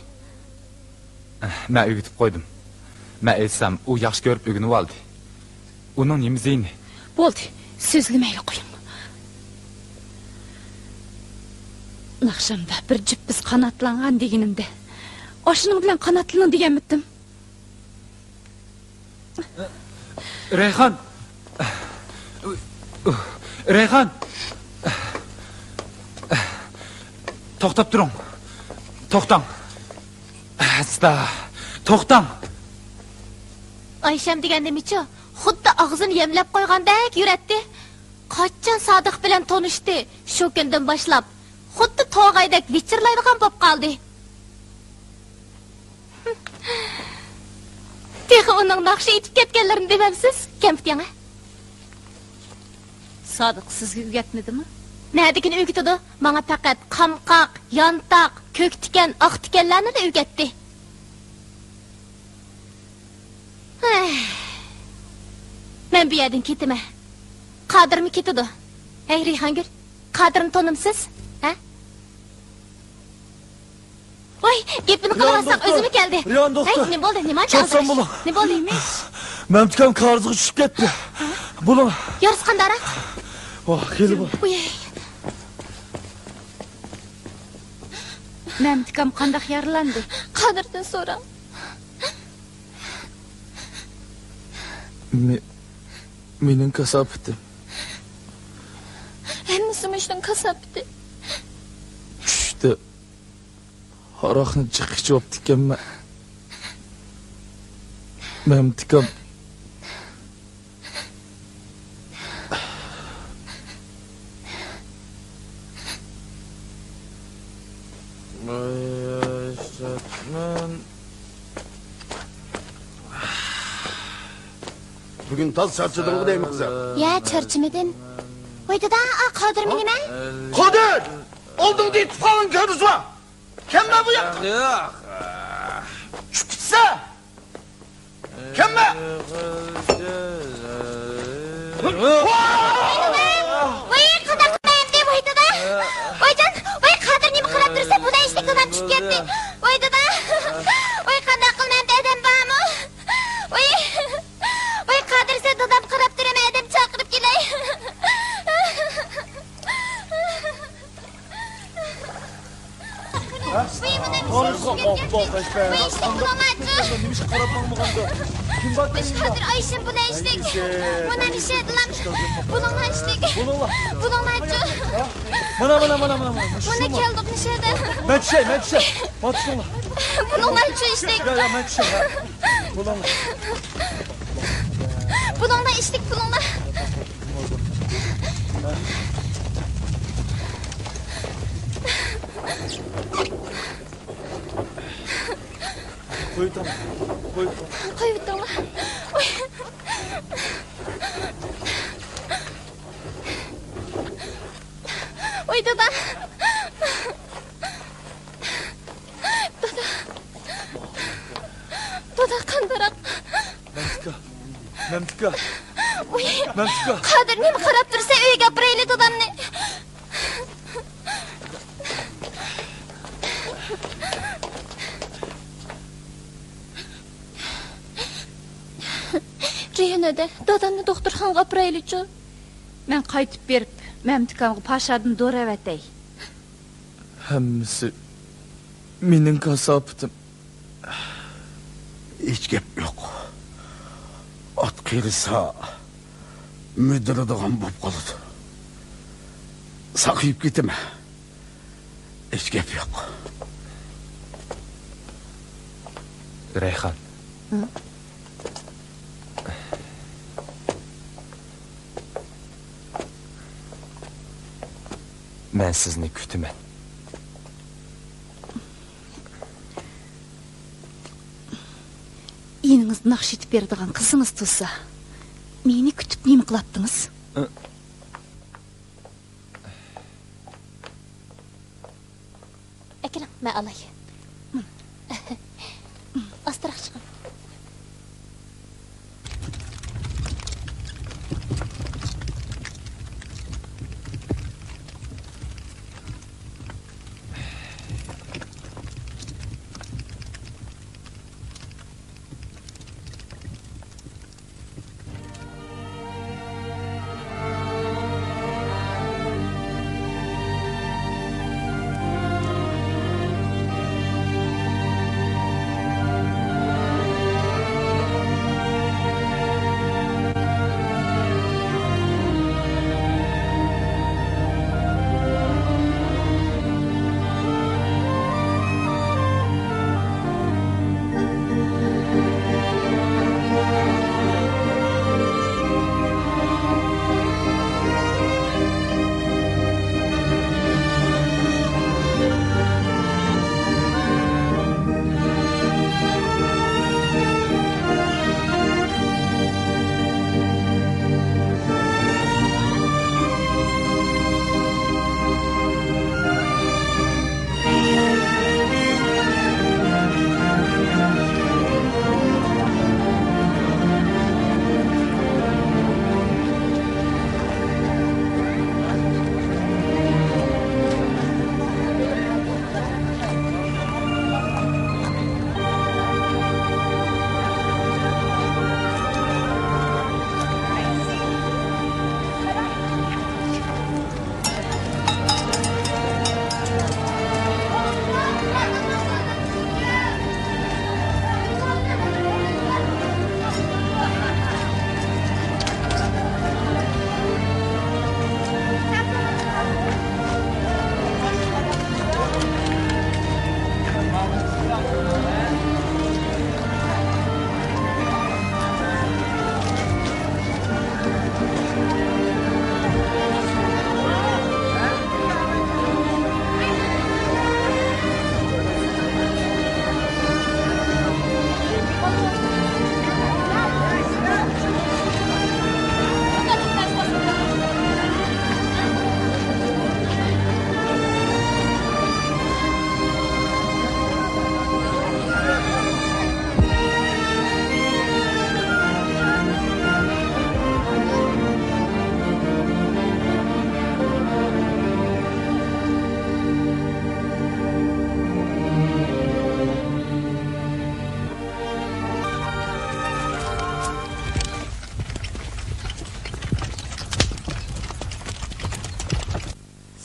مەن ئۆگىتىپ قويدۇم. مەن ئېيتسام، ئۇ ياخشى كۆرۈپ ئۆگىنىۋالدى. ئۇنىڭ نېمە زىيىنى؟ بولدى، سۆزلىمەيلا قويۇڭ. ناخشامدا بىر جۈپ بىز قاناتلانغان دېگىنىمدە، ئاشۇنىڭ بىلەن قاناتلىنىڭ دېگەنمىتىم؟ رەيھان! رەيھان! توختاپ تۇرۇڭ. توختاڭ. ئاستا. توختاڭ. ئايشەم دېگەن نېمىچۇ؟ خۇددى ئاغزىنى يەملەپ قويغاندەك يۈرەتتى. قاچان سادىق بىلەن تونۇشتى، شۇ كۈندىن باشلاپ خۇددى توغايدەك ۋىچىرلايدىغان بولۇپ قالدى. تېخى ئۇنىڭ ناخشا ئېيتىپ كەتكەنلىرىنى دېمەمسىز؟ كەمپۈت يەڭە. سادىق سىزگە ئۆگەتمىدىمۇ؟ نەدىكىنى ئۆگىتىدۇ؟ ماڭا پەقەت قامقاق، يانتاق، كۆك تىكەن، ئاق تىكەنلەرنىلا ئۆگەتتى. ھەي. مەن بۇ يەردىن كېتىمەن. قادىرمۇ كېتىدۇ. ھەي، رەيھانگۈل، قادىرنى تونۇمسىز؟ ھە؟ ۋاي، گېپىنى قىلىۋاتساق ئۆزىمۇ كەلدى. رىيان دوختۇر. ھەي، نېمە بولدى؟ نېمانچە ئالدىراش؟ نېمە بولدى؟ مەمتىكام كارىزغا چۈشۈپ كەتتى. بولۇڭ. يارىسى قانداقراق؟ ۋاھ، خېلى بار. ۋاي. مەمتىكام قانداق يارىلاندى؟ قادىردىن سوراڭ. مېنىڭ كاساپىتىم. ھەممىسى مۇشۇنىڭ كاساپىتى. چۈشتە ھاراقنى جىق ئىچىۋاپتىكەنمەن. مەمتىكام. بۈگۈن تاز چارچىدىڭغۇ دەيمەن، قىزىم. يا، چارچىمىدىم. ۋاي دادا، ئا، قادىرمۇ نېمە؟ قادىر! ئالدىڭدا يېتىپ قالغان كۆرۈزۋا! كەلمە بۇ ياققا! ياق. چۈشۈپ كېتىسە! كەلمە! ۋاي، قانداق قىلمايمدى، ۋاي دادا! ۋايجان، ۋاي قادىر نېمە قاراپ تۇرسا، بۇ نەشتە دادام چۈشۈپ كەتتى. ۋاي دادا! ۋاي قانداق قىلمايمدى، ئادەم بارمۇ؟ ۋاي! ۋاي قادىر، سەن دادام قاراپ تۇرۇم، ئادەم چاقىرىپ كېلەي. ۋاي، مانا مۇشۇ ئىشتە بولۇڭلارچۇ. نېمىشقا قاراپ ماڭمىغاندا؟ كىم بار؟ مۇشۇ قادىر ئايشەم بۇلا ئىشلەك. مانا مۇشۇ دادام. بولۇڭلار ئىشلەك. بولۇڭلار. بولۇڭلارچۇ. مانا، مانا، مانا، مانا، مانا. مانا كەلدۇق مۇشۇ يەردە. مەن چۈشەي، مەن چۈشەي. مانا چۈشۈڭلار. بولۇڭلارچۇ ئىشلەك. يا، يا، مەن چۈشەي. بولۇڭلار. بولۇڭلار ئىشلەك، بولۇڭلار. قويۇۋېتىڭ. قويۇۋېتىڭ. قويۇۋېتىڭلار. ئوي. ۋاي دادا. دادا. دادا، قانداق؟ مەمتىكا. مەمتىكا. ۋاي. مەمتىكا. قادىر، نېمە قاراپ تۇرسەن؟ ئۆيگە ئاپىرايلى دادامنى. رېيھان ھەدە، دادامنى دوختۇرخانىغا ئاپىرايلىچۇ. مەن قايتىپ بېرىپ، مەمتىكامغا پاشادىن دورا ئەۋەتەي. ھەممىسى مېنىڭ كاساپىتىم. ھېچ گەپ يوق. ئات قېرىسا، مۈدۈرىدىغان بولۇپ قالىدۇ. ساقىيىپ كېتىمەن. ھېچ گەپ يوق. رەيھان. ھە؟ مەن سىزنى كۈتىمەن. يېنىڭىزدا ناخشا ئېيتىپ بېرىدىغان قىزىڭىز تۇرسا، مېنى كۈتۈپ نېمە قىلاتتىڭىز؟ ئەكېلىڭ، مەن ئالاي. ئاستىراق چىقىڭ.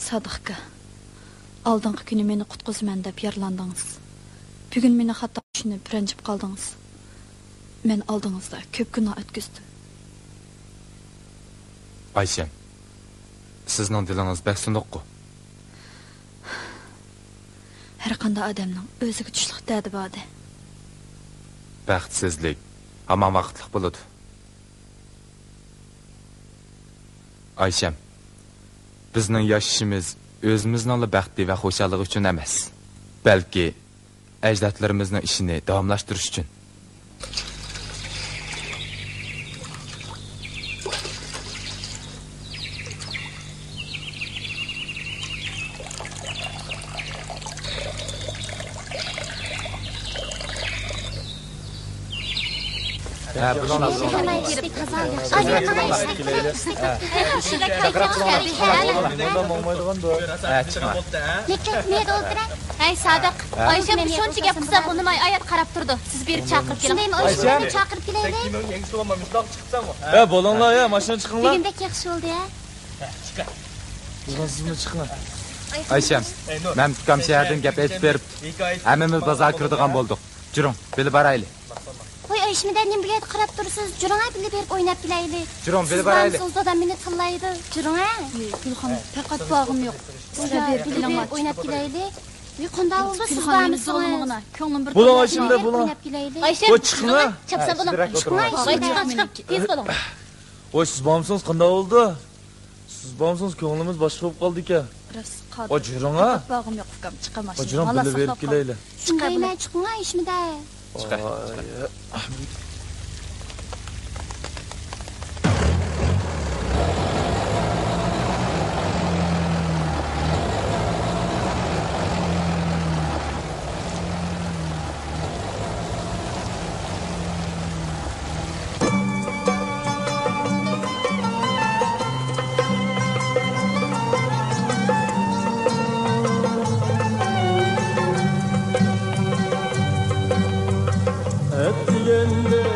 سادىق ئاكا، ئالدىنقى كۈنى مېنى قۇتقۇزىمەن دەپ يارىلاندىڭىز. بۈگۈن مېنى خاتا چۈشىنىپ رەنجىپ قالدىڭىز. مەن ئالدىڭىزدا كۆپ گۇناھ ئۆتكۈزدۈم. ئايشەم، سىزنىڭ دىلىڭىز بەك سۇنۇققۇ. ھەرقانداق ئادەمنىڭ ئۆزىگە چۈشلۈك دەردى باردى. بەختسىزلىك ھامان ۋاقىتلىق بولىدۇ. ئايشەم، بىزنىڭ ياشىشىمىز ئۆزىمىزنىڭلا بەختى ۋە خۇشاللىقى ئۈچۈن ئەمەس، بەلكى ئەجدادلىرىمىزنىڭ ئىشىنى داۋاملاشتۇرۇش ئۈچۈن. ھە، بۇ شۇنداق. ھە، چىقىڭ. ھەي، سادىق. ھە؟ ئايشەم شۇنچە گەپ قىلسا ئۇنىماي، ئايات قاراپ تۇرىدۇ. سىز بېرىپ چاقىرىپ كېلىڭ. شۇندايمۇ؟ ئايشەمنى چاقىرىپ كېلەيلى. ھە، بولۇڭلار يا، ماشىنا چىقىڭلار. بۈگۈن بەك ياخشى بولدى ھە. بولغان سىزمۇ چىقىڭلار. ئايشەم، مەمتىكام شەھەردىن گەپ ئېيتىپ بېرىپتۇ. ھەممىمىز بازارغا كىرىدىغان بولدۇق. جۈرۈڭ، بىللە بارايلى. ۋاي، ئايشىمىدە نېمە بۇ يەردە قاراپ تۇرىسىز؟ جۈرۈڭە، بىللە بېرىپ ئويناپ كېلەيلى. جۈرۈڭ، بىللە بارايلى. سىز بارمىسىڭىز، دادام مېنى تىللايدۇ. جۈرۈڭە. ئەي، گۈلخان، پەقەت بارغۇم يوق. بىللە بېرىپ ئويناپ كېلەيلى. ۋاي، قانداق بولدى، سىز بارمىسىڭىز؟ كۆڭلۈم بىر بولۇڭ، ئايشەمدە بولۇڭ. ئويناپ كېلەيلى. ئايشەم، ۋاي، چىقىڭ. چاپسان بولۇڭ. چىقىڭ، ئايشەم. ۋاي، چىقىڭ، چىقىڭ. تېز بولۇڭ. ۋاي، سىز بارمىسىڭىز، قانداق بولدى؟ سىز بارمىسىڭىز، كۆڭلىمىز باشقا بولۇپ قالدىكەن. راست، قادىر. ۋاي، جۈرۈڭ ھە. پەقەت بارغۇم يوق، ئۇكام. چىقاي ماشىنىدىن. ۋاي، جۈرۈڭ، بىللە بېرىپ كېلەيلى. چىقاي، چىقاي. شۇندايمۇ؟ چىقىڭ، ئايشىمىدە. چىقاي، چىقاي. ئەتىگەندە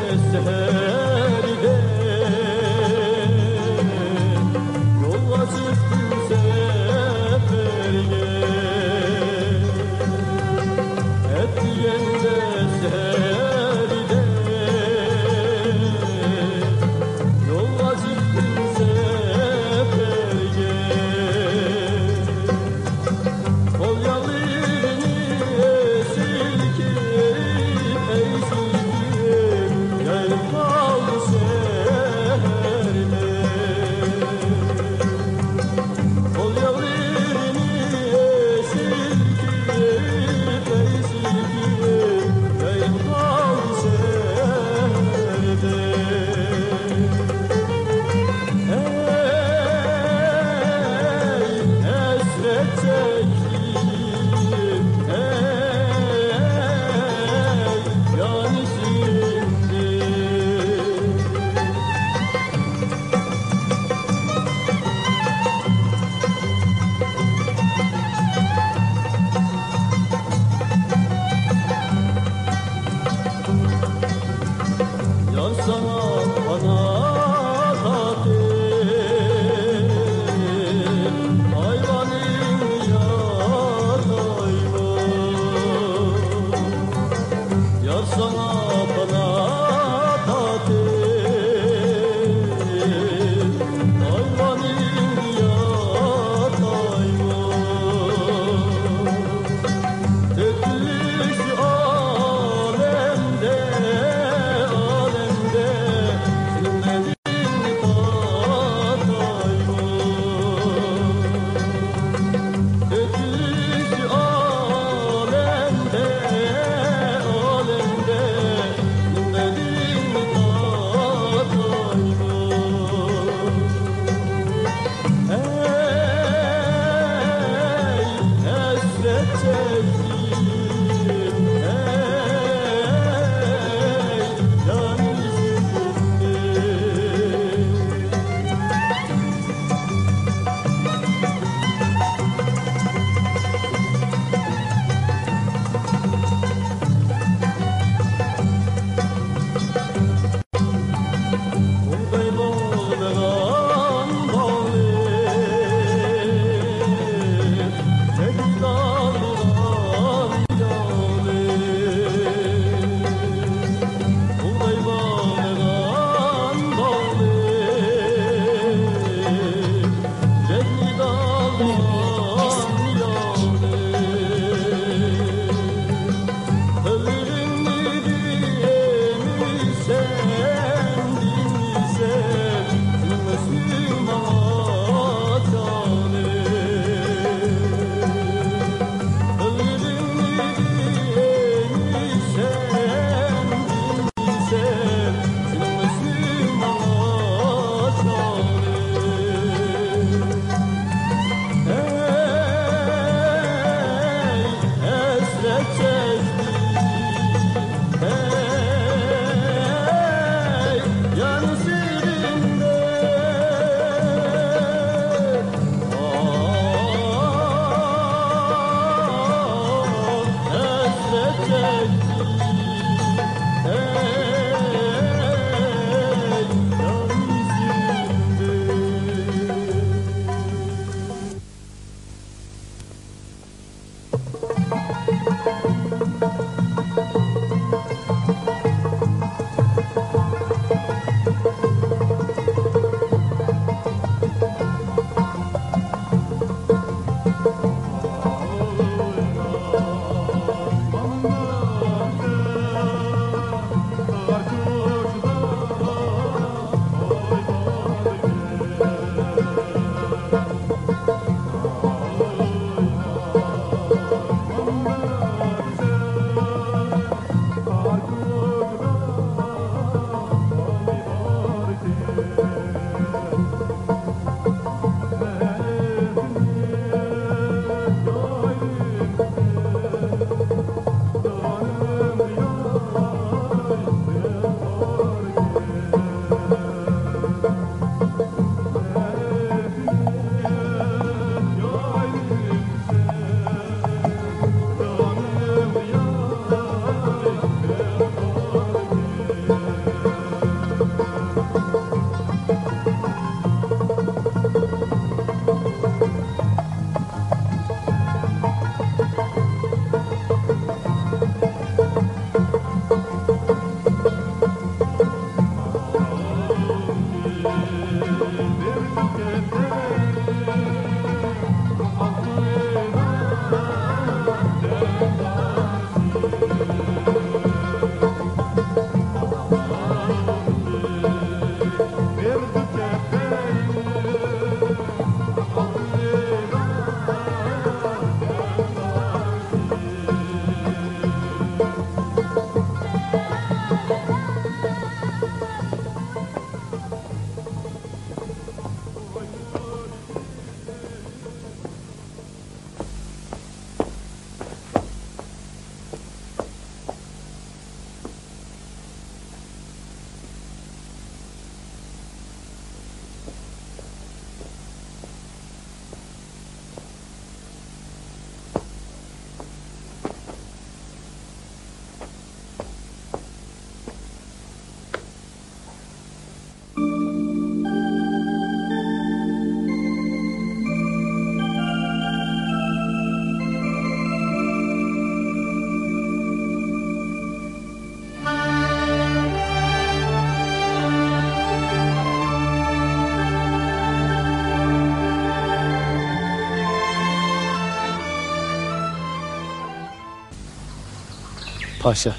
پاشا.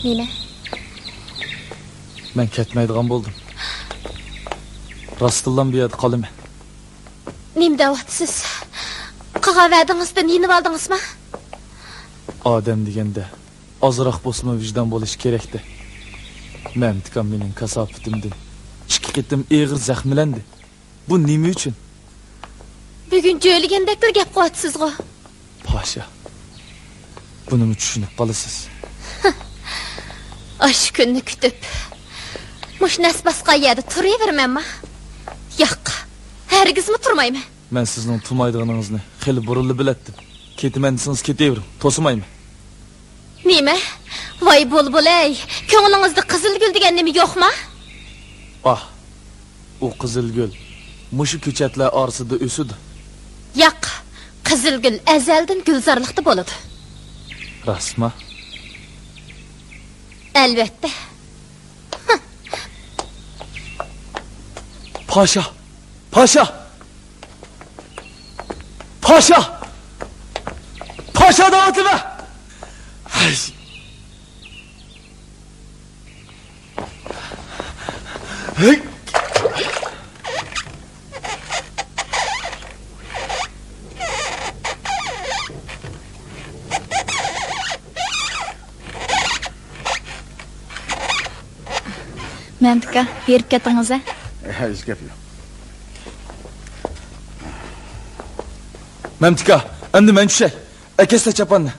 نېمە؟ مەن كەتمەيدىغان بولدۇم. راستتىنلا بۇ يەردە قالىمەن. نېمە دەۋاتىسىز؟ قىلغان ۋەدىڭىزدىن يېنىۋالدىڭىزمۇ؟ ئادەم دېگەندە ئازراق بولسىمۇ ۋىجدان بولۇشى كېرەكتە. مەمتىكام مېنىڭ كاساپىتىمدىن ئىككى قېتىم ئېغىر زەخىملەندى. بۇ نېمە ئۈچۈن؟ بۈگۈن جۆيلىگەندەكلا گەپ قىلىۋاتىسىزغۇ؟ پاشا، بۇنىمۇ چۈشىنىپ قالىسىز. ئاشۇ كۈننى كۈتۈپ، مۇشۇ نەس باسقان يەردە تۇرۇۋېرىمەنما؟ ياق، ھەرگىزمۇ تۇرمايمەن. مەن سىزنىڭ تۇرمايدىغىنىڭىزنى خېلى بۇرۇنلا بىلەتتىم. كېتىمەن دېسىڭىز كېتىۋېرىڭ، توسىمايمەن. نېمە؟ ۋاي بۇلبۇل-ئەي، كۆڭلىڭىزدە قىزىل گۈل دېگەن نېمە يوقما؟ ئاھ، ئۇ قىزىل گۈل مۇشۇ كۆچەتلەر ئارىسىدا ئۆسىدۇ. ياق، قىزىل گۈل ئەزەلدىن گۈلزارلىقتا بولىدۇ. راستما؟ ئەلۋەتتە. پاشا! پاشا! پاشا! پاشا دەۋاتىمەن! ھەي! ھەي! مەمتىكا، بېرىپ كەتتىڭىز ھە؟ ھە، ھېچ گەپ يوق. مەمتىكا، ئەمدى مەن چۈشەي. ئەكەتسە چاپاننى.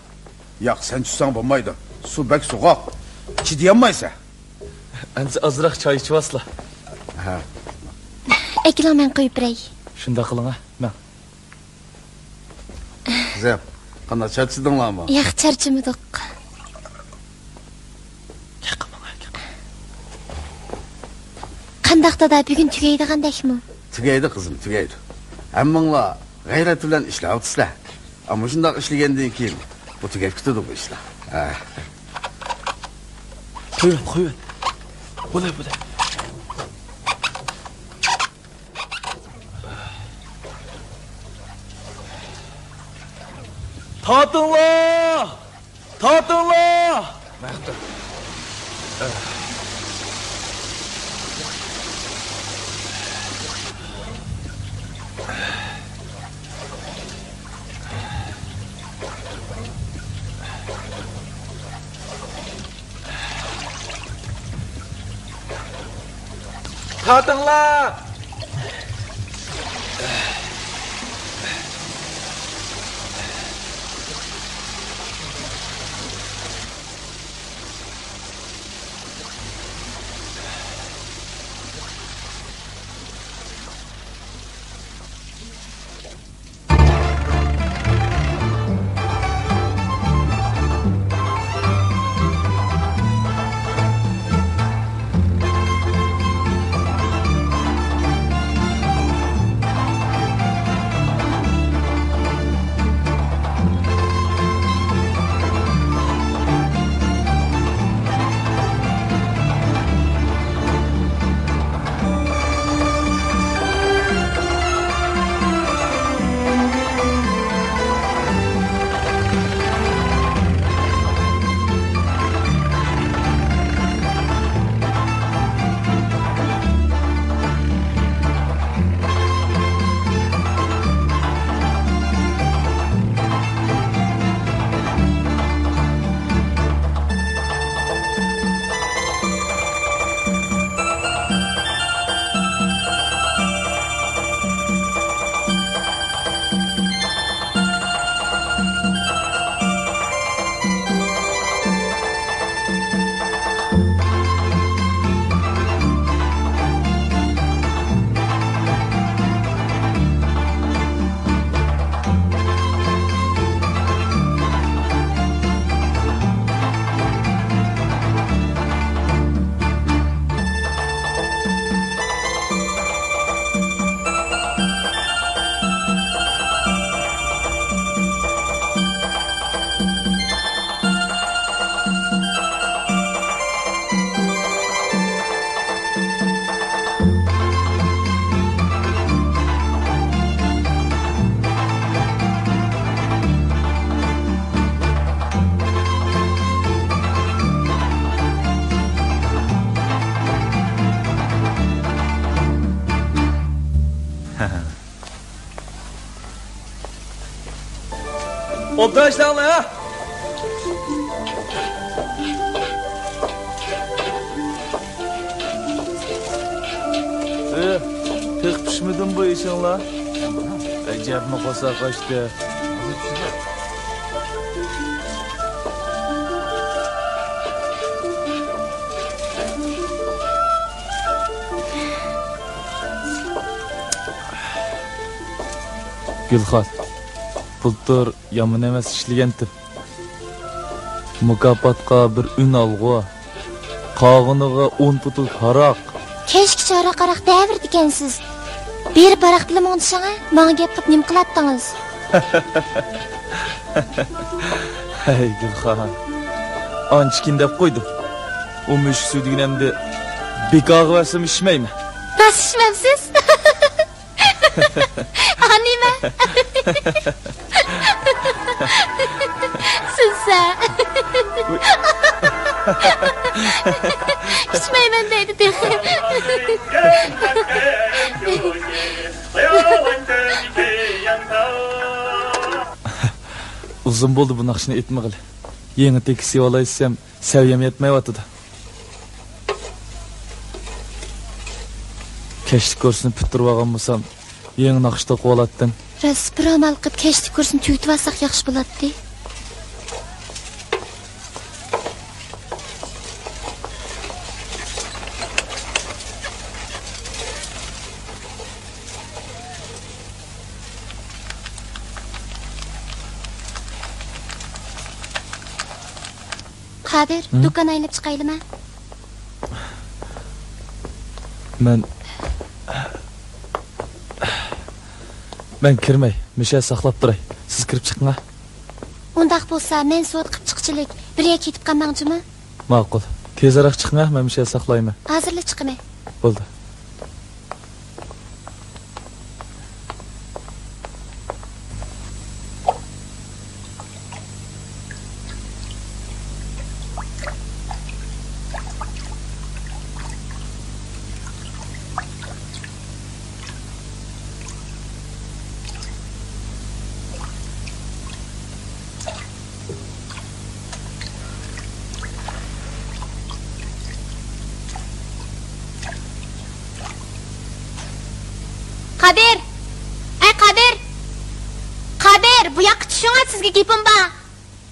ياق، سەن چۈشسەڭ بولمايدۇ. سۇ بەك سوغۇق. چىدىيالمايسەن. ئەمسە ئازراق چاي ئىچىۋالسىلا. ھە. ئەكېلىڭ، مەن قويۇپ بېرەي. شۇنداق قىلىڭ ھە، مەن. قىزىم، قانداق، چارچىدىڭلارمۇ؟ ياق، چارچىمىدۇق. قانداق دادا، بۈگۈن تۈگەيدىغاندەكمۇ؟ تۈگەيدۇ قىزىم، تۈگەيدۇ. ھەممىڭلار غەيرەت بىلەن ئىشلەۋاتىسىلەر. ئەمما شۇنداق ئىشلىگەندىن كېيىن بۇ تۈگەپ كېتىدۇ بۇ ئىشلار. ھە. قويۇۋەت، قويۇۋەت. بولە، بولە. تارتىڭلار! تارتىڭلار! تارتىڭلار! ئولتۇرۇڭلار، ھە؟ ئى، تېخى پىشمىدىمۇ بۇ ئېشىڭلار؟ ئەجەبمۇ قورساق ئاچتى. گۈلخان، بۇلتۇر يامان ئەمەس ئىشلىگەنتىم. مۇكاپاتقا بىر ئۈن ئالغۇ، قالغىنىغا ئون پۇتۇل ھاراق. كەچكىچە ھاراق-ھاراق دەۋېرىدىكەنسىز. بېرىپ ھاراق بىلەن مۇڭدىشىڭە، ماڭا گەپ قىلىپ نېمە قىلاتتىڭىز؟ ھەي، گۈلخان. ئانچىكىن دەپ قويدۇم. ئۇ مۈشۈك سۈيدۈگىنى ئەمدى بىكارغا بەرسەم ئىچمەيمەن. راست ئىچمەمسىز؟ ئا، نېمە؟ سىزسە. ئىچمەيمەن دەيدۇ تېخى. ئۇزۇن بولدى بۇ ناخشىنى ئېيتمىغىلى. يېڭى تېكىست يېۋالاي دېسەم، سەۋىيەم يەتمەيۋاتىدۇ. كەچلىك كۇرسنى پۈتتۈرۈۋالغان بولسام، يېڭى ناخشا توقۇۋالاتتىم. راست، بىر ئامال قىلىپ كەچلىك كۇرسنى تۈگىتىۋالساق ياخشى بولاتتى. قادىر، ھە؟ دۇكان ئايلىنىپ چىقايلىما؟ مەن، مەن كىرمەي، مۇشۇ يەردە ساقلاپ تۇراي. سىز كىرىپ چىقىڭا. ئۇنداق بولسا، مەن سودا قىلىپ چىققۇچىلىك، بىر يەرگە كېتىپ قالماڭ جۇمۇ. ماقۇل. تېزراق چىقىڭا، مەن مۇشۇ يەردە ساقلايمەن. ھازىرلا چىقىمەن. بولدى. قادىر! ئەي قادىر! قادىر، بۇ ياققا چۈشۈڭە، سىزگە گېپىم بار.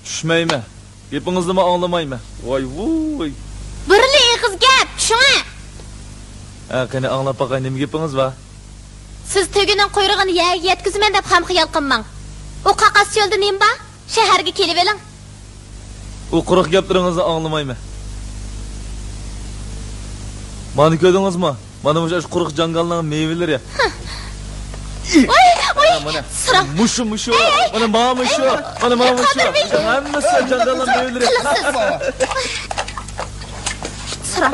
چۈشمەيمەن. گېپىڭىزنىمۇ ئاڭلىمايمەن. ۋاي ۋۇي. بىرلا ئېغىز گەپ، چۈشۈڭە. ھە، قېنى ئاڭلاپ باقاي، نېمە گېپىڭىز بار؟ سىز تۆگىنىڭ قۇيرۇغىنى يەرگە يەتكۈزىمەن دەپ خام خىيال قىلماڭ. ئۇ قاقاس چۆلدە نېمە بار؟ شەھەرگە كېلىۋېلىڭ. ئۇ قۇرۇق گەپلىرىڭىزنى ئاڭلىمايمەن. مانا كۆردىڭىزمۇ؟ مانا مۇشۇ قۇرۇق جاڭگالنىڭ مېۋىلىرى. ۋاي، ۋاي، مانا، مانا. سىراڭ. مۇشۇ، مۇشۇ. ئەي، ئەي. مانا، مانا مۇشۇ. ئەي. مانا، مانا مۇشۇ. قادىر بەگ. مۇشۇ ھەممىسى جاڭگالنىڭ مېۋىلىرى. قىلىقسىز. سىراڭ.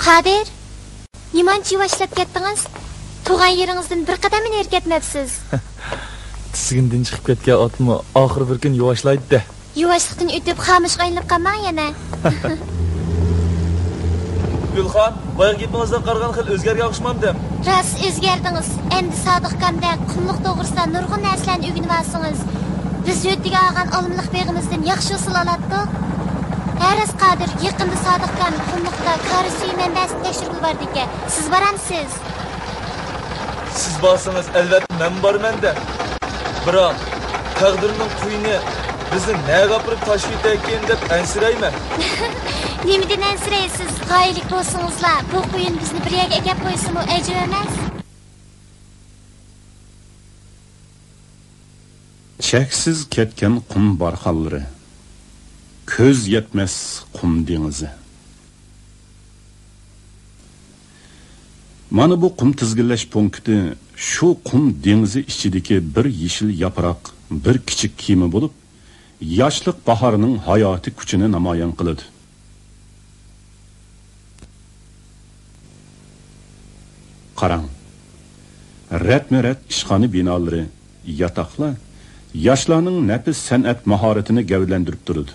قادىر. نېمانچە يۇۋاشلاپ كەتتىڭىز؟ تۇغان يېرىڭىزدىن بىر قەدەممۇ نېرى كەتمەپسىز. تىزگىنىدىن چىقىپ كەتكەن ئاتمۇ ئاخىر بىر كۈن يۇۋاشلايدۇ-دە. يۇۋاشلىقتىن ئۆتۈپ، خامۇشقا ئايلىنىپ قالماڭ يەنە. گۈلخان، بايىقى گېپىڭىزدىن قارىغاندا خېلى ئۆزگەرگەن ئوخشىمامدىم؟ راست، ئۆزگەردىڭىز. ئەمدى سادىق ئاكامدەك قۇملۇق توغرىسىدا نۇرغۇن نەرسىلەرنى ئۆگىنىۋالسىڭىز. بىز ھۆددىگە ئالغان ئالمىلىق بېغىمىزدىن ياخشى ھوسۇل ئالاتتۇق. ھە راست قادىر، يېقىندا سادىق ئاكام قۇملۇقتا كارىز سۈيى مەنبەسىنى تەكشۈرگىلى بارىدىكەن. سىز بارامسىز؟ سىز بارسىڭىز، ئەلۋەتتە مەنمۇ بارىمەن-دە. بىراق، تەقدىرنىڭ قۇيىنى بىزنى نەگە ئاپىرىپ تاشلىۋېتەركىن دەپ ئەنسىرەيمەن. نېمىدىن ئەنسىرەيسىز؟ غايىلىك بولسىڭىزلا، بۇ قۇيۇن بىزنى بىر يەرگە ئەكەپ قويسىمۇ ئەجەب ئەمەس. چەكسىز كەتكەن قۇم بارخانلىرى، كۆز يەتمەس قۇم دېڭىزى. مانا بۇ قۇم تىزگىنلەش پونكىتى شۇ قۇم دېڭىزى ئىچىدىكى بىر يېشىل ياپراق، بىر كىچىك كېمە بولۇپ، ياشلىق باھارنىڭ ھاياتىي كۈچىنى نامايان قىلىدۇ. قاراڭ، رەتمۇ رەت ئىشخانا بىنالىرى، ياتاقلار ياشلارنىڭ نەپىس سەنئەت ماھارىتىنى گەۋدىلەندۈرۈپ تۇرىدۇ.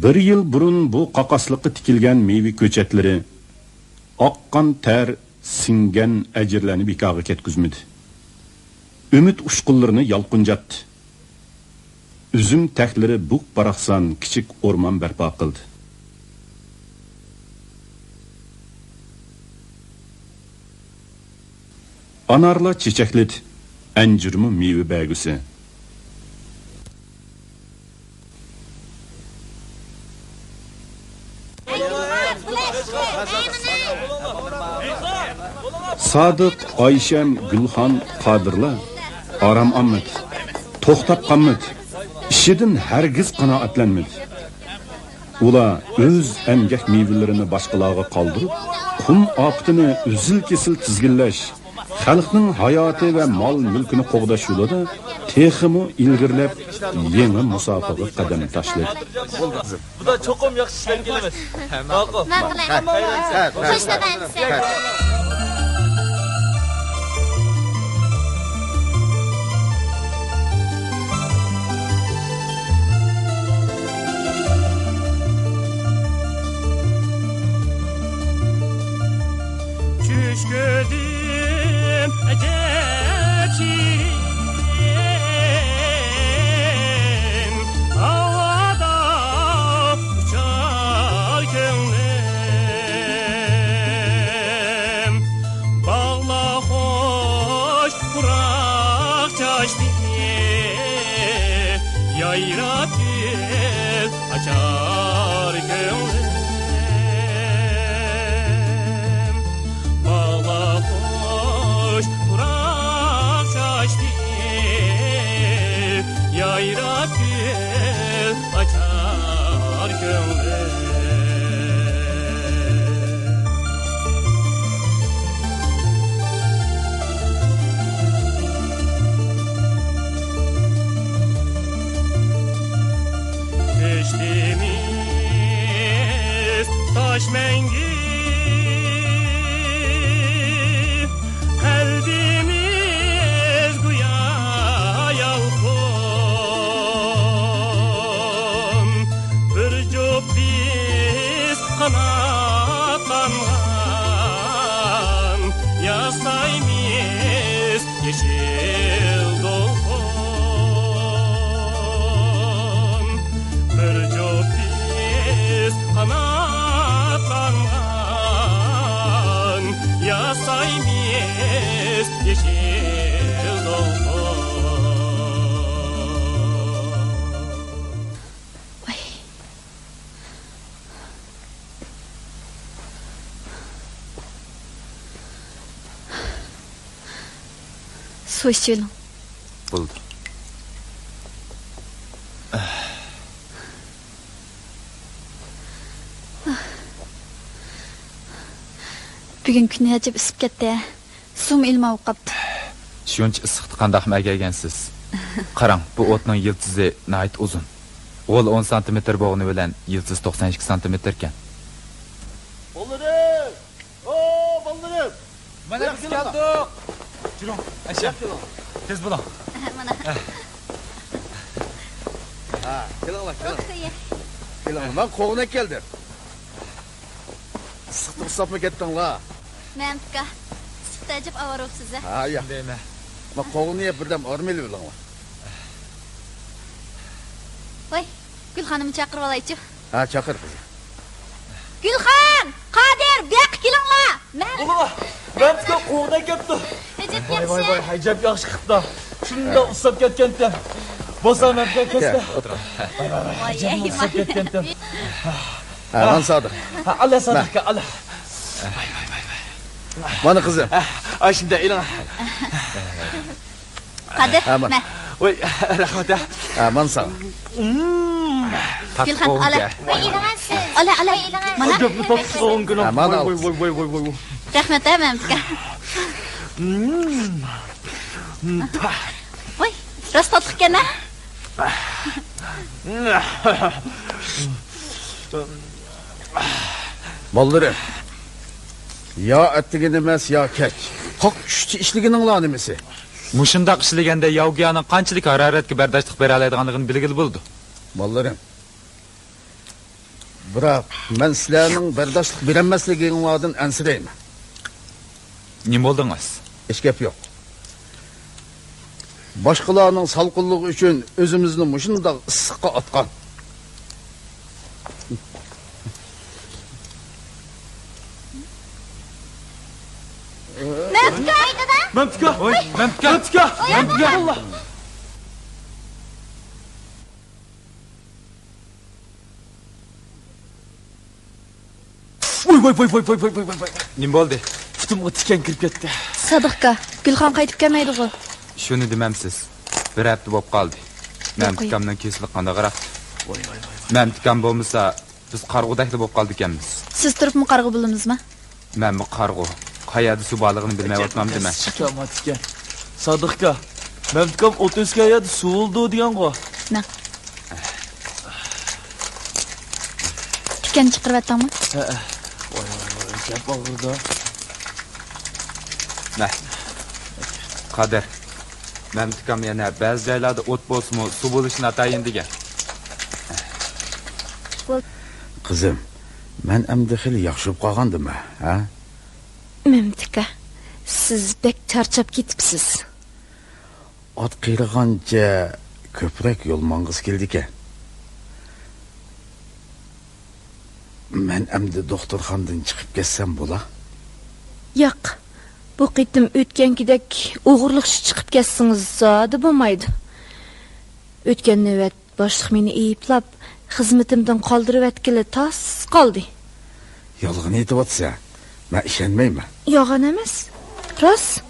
بىر يىل بۇرۇن بۇ قاقاسلىققا تىكىلگەن مېۋە كۆچەتلىرى ئاققان تەر، سىڭگەن ئەجىرلەرنى بىكارغا كەتكۈزمىدى. ئۈمىد ئۇچقۇنلىرىنى يالقۇنجاتتى. ئۈزۈم تەكلىرى بۇك-باراقسان كىچىك ئورمان بەرپا قىلدى. ئانارلار چېچەكلىدى، ئەنجۈرمۇ مېۋە بەرگۈسى. سادىق، ئايشەم، گۈلخان، قادىرلار ئارام ئالمىدى، توختاپ قالمىدى، ئىشىدىن ھەرگىز قانائەتلەنمىدى. ئۇلار ئۆز ئەمگەك مېۋىلىرىنى باشقىلارغا قالدۇرۇپ، قۇم ئاپىتىنى ئۈزۈل-كېسىل تىزگىنلەش، خەلقنىڭ ھاياتى ۋە مال-مۈلكىنى قوغداش يولىدا تېخىمۇ ئىلگىرىلەپ، يېڭى مۇساپىگە قەدەم تاشلىدى. بۇدا چوقۇم ياخشى ئىشلەپ كېلىمىز. ماقۇل. ماقۇل. ھە، ھە، ھە. چۈش كۆردۈم ئەجەب شېرىن، ھاۋادا ئۇچار كۆڭلۈم. باغلار خوش پۇراق چاچتى، يايراپ گۈل ئاچار كۆڭلۈم. باغلار خوش پۇراق چاچتى، يايراپ گۈل ئاچار كۆڭلۈم. بېشىمىز تاج مەڭگۈ، قەلبىمىز گويا يالقۇن. بىر جۈپ بىز قاناتلانغان، ياسايمىز يېشىل دولقۇن. بىر جۈپ بىز قاناتلانغان، ياسايمىز يېشىل دولقۇن. ۋاي. سۇ ئىچىۋېلىڭ. بولدى. بۈگۈن كۈن ئەجەب ئىسسىپ كەتتى. سۇمۇ ئىلماۋ قاپتۇ. شۇنچە ئىسسىقتا قانداقمۇ ئەگەيگەنسىز؟ قاراڭ، بۇ ئوتنىڭ يىلتىزى ناھايىتى ئۇزۇن. غول ئون سانتىمېتىر بولغىنى بىلەن يىلتىزى توقسان ئىككى سانتىمېتىركەن. بالىلىرىم! ئو، بالىلىرىم! مانا بىز كەلدۇق! يۈرۈڭ، ئەشە. تېز بولۇڭ. مانا. ھە، كېلىڭلار، كېلىڭ. كېلىڭلار، مەن قوغۇن ئەكەلدىم. ئىسسىقتا ئۇسساپمۇ كەتتىڭلار؟ مەمتىكا، ئىسسىقتا ئەجەب ئاۋارە بوپسىز ھە؟ ھە، ياق. دەيمەن. ما قوغۇننى يەپ بىردەم ئارام ئېلىۋېلىڭلار. ۋاي، گۈلخانىمنى چاقىرىۋالايچۇ. ھە، چاقىر قىزىم. گۈلخان، قادىر، بۇياققا كېلىڭلار. مەن بولىدۇ. مەمتىكا قوغۇن ئەكەپتۇ. ئەجەب ۋاي، ۋاي، ياخشى. ۋاي، ئەجەب ياخشى قىپتۇ. شۇنداق ئۇسساپ كەتكەنتىم. بولسا مەمتىكا كەلسە. كەل، ئولتۇرۇڭ. ۋاي، ۋاي، ۋاي، ئەجەب ئۇسساپ كەتكەنتىم. ھە، مانا سادىق. ھە، ئاللا سادىق ئاكا، ئاللا. ۋاي، ۋاي، ۋاي، ۋاي. مانا قىزىم. ھە، ئاشۇنداق ئېلىڭ. قادىر، ھە، مانا. مە. ۋاي، رەھمەت ھە. ھە، مانا ساڭا. مم. گۈلخان، ئالا. ۋاي، ئېلىڭە سىز. ئالا، ئالا. مانا. ئەجەبمۇ تاتلىق بولغان كۈنۈڭ. ھە، مانا. ۋاي، ۋاي، ۋاي. رەھمەت ھە، مەمتىكا. مم. ۋاي، راست تاتلىقكەن ھە. بالىلىرىم، يا ئەتىگىن ئەمەس، يا كەچ. قاق چۈشتە ئىشلىگىنىڭلار نېمىسى؟ مۇشۇنداق ئىشلىگەندە ياۋگىيانىڭ قانچىلىك ھارارەتكە بەرداشلىق بېرەلەيدىغانلىقىنى بىلگىلى بولىدۇ. بالىلىرىم، بىراق، مەن سىلەرنىڭ بەرداشلىق بېرەلمەسلىكىڭلاردىن ئەنسىرەيمەن. نېمە بولدىڭىز؟ ھېچ گەپ يوق. باشقىلارنىڭ سالقىنلىقى ئۈچۈن ئۆزىمىزنى مۇشۇنداق ئىسسىققا ئاتقان. مەمتىكا! مەمتىكا! ۋوي، مەمتىكا! مەمتىكا! مەمتىكا! ۋوي، ۋوي، ۋوي. نېمە بولدى؟ پۇتۇمغا تىكەن كىرىپ كەتتى. سادىقكا، گۈلخان قايتىپ كەلمەيدىغۇ؟ شۇنى دېمەمسىز. بىر ھەپتە بولۇپ قالدى. مەمتىكامنىڭ كېسىلى قانداقراق؟ ۋوي، ۋوي، ۋوي. مەمتىكام بولمىسا، بىز قارىغۇدەكلا بولۇپ قالىدىكەنمىز. سىز تۇرۇپمۇ قارىغۇ بولىمىزما؟ مەنمۇ قارىغۇ. قەيەردە سۇ بارلىقىنى بىلمەيۋاتمامدىمەن؟ شۇ تامات ئىكەن. سادىقكا، مەمتىكام ئوت ئۆسكەن يەردە سۇ بولىدۇ دېگەنغۇ؟ مەن. تىكەن چىقىرىۋەتتىڭمۇ؟ ھەئە. ۋاي، ۋاي، ۋاي، گەپ ئاغرىدۇ. مە. قادىر. مەمتىكام يەنە بەزى جايلاردا ئوت بولسىمۇ، سۇ بولۇشى ناتايىن دېگەن. قىزىم، مەن ئەمدى خېلى ياخشى بولۇپ قالغاندىمەن، ھە؟ مەمتىكە، سىز بەك چارچاپ كېتىپسىز. ئات قېرىغانچە كۆپرەك يول ماڭغۇسى كېلىدىكەن. مەن ئەمدى دوختۇرخانىدىن چىقىپ كەتسەم بولا؟ ياق، بۇ قېتىم ئۆتكەنكىدەك ئوغرىلىقچە چىقىپ كەتسىڭىز زادى بولمايدۇ. ئۆتكەن نۆۋەت باشلىق مېنى ئەيىبلەپ، خىزمىتىمدىن قالدۇرۇۋەتكىلى تاس قالدى. يالغان ئېيتىۋاتىسەن، مەن ئىشەنمەيمەن. يالغان ئەمەس، راست.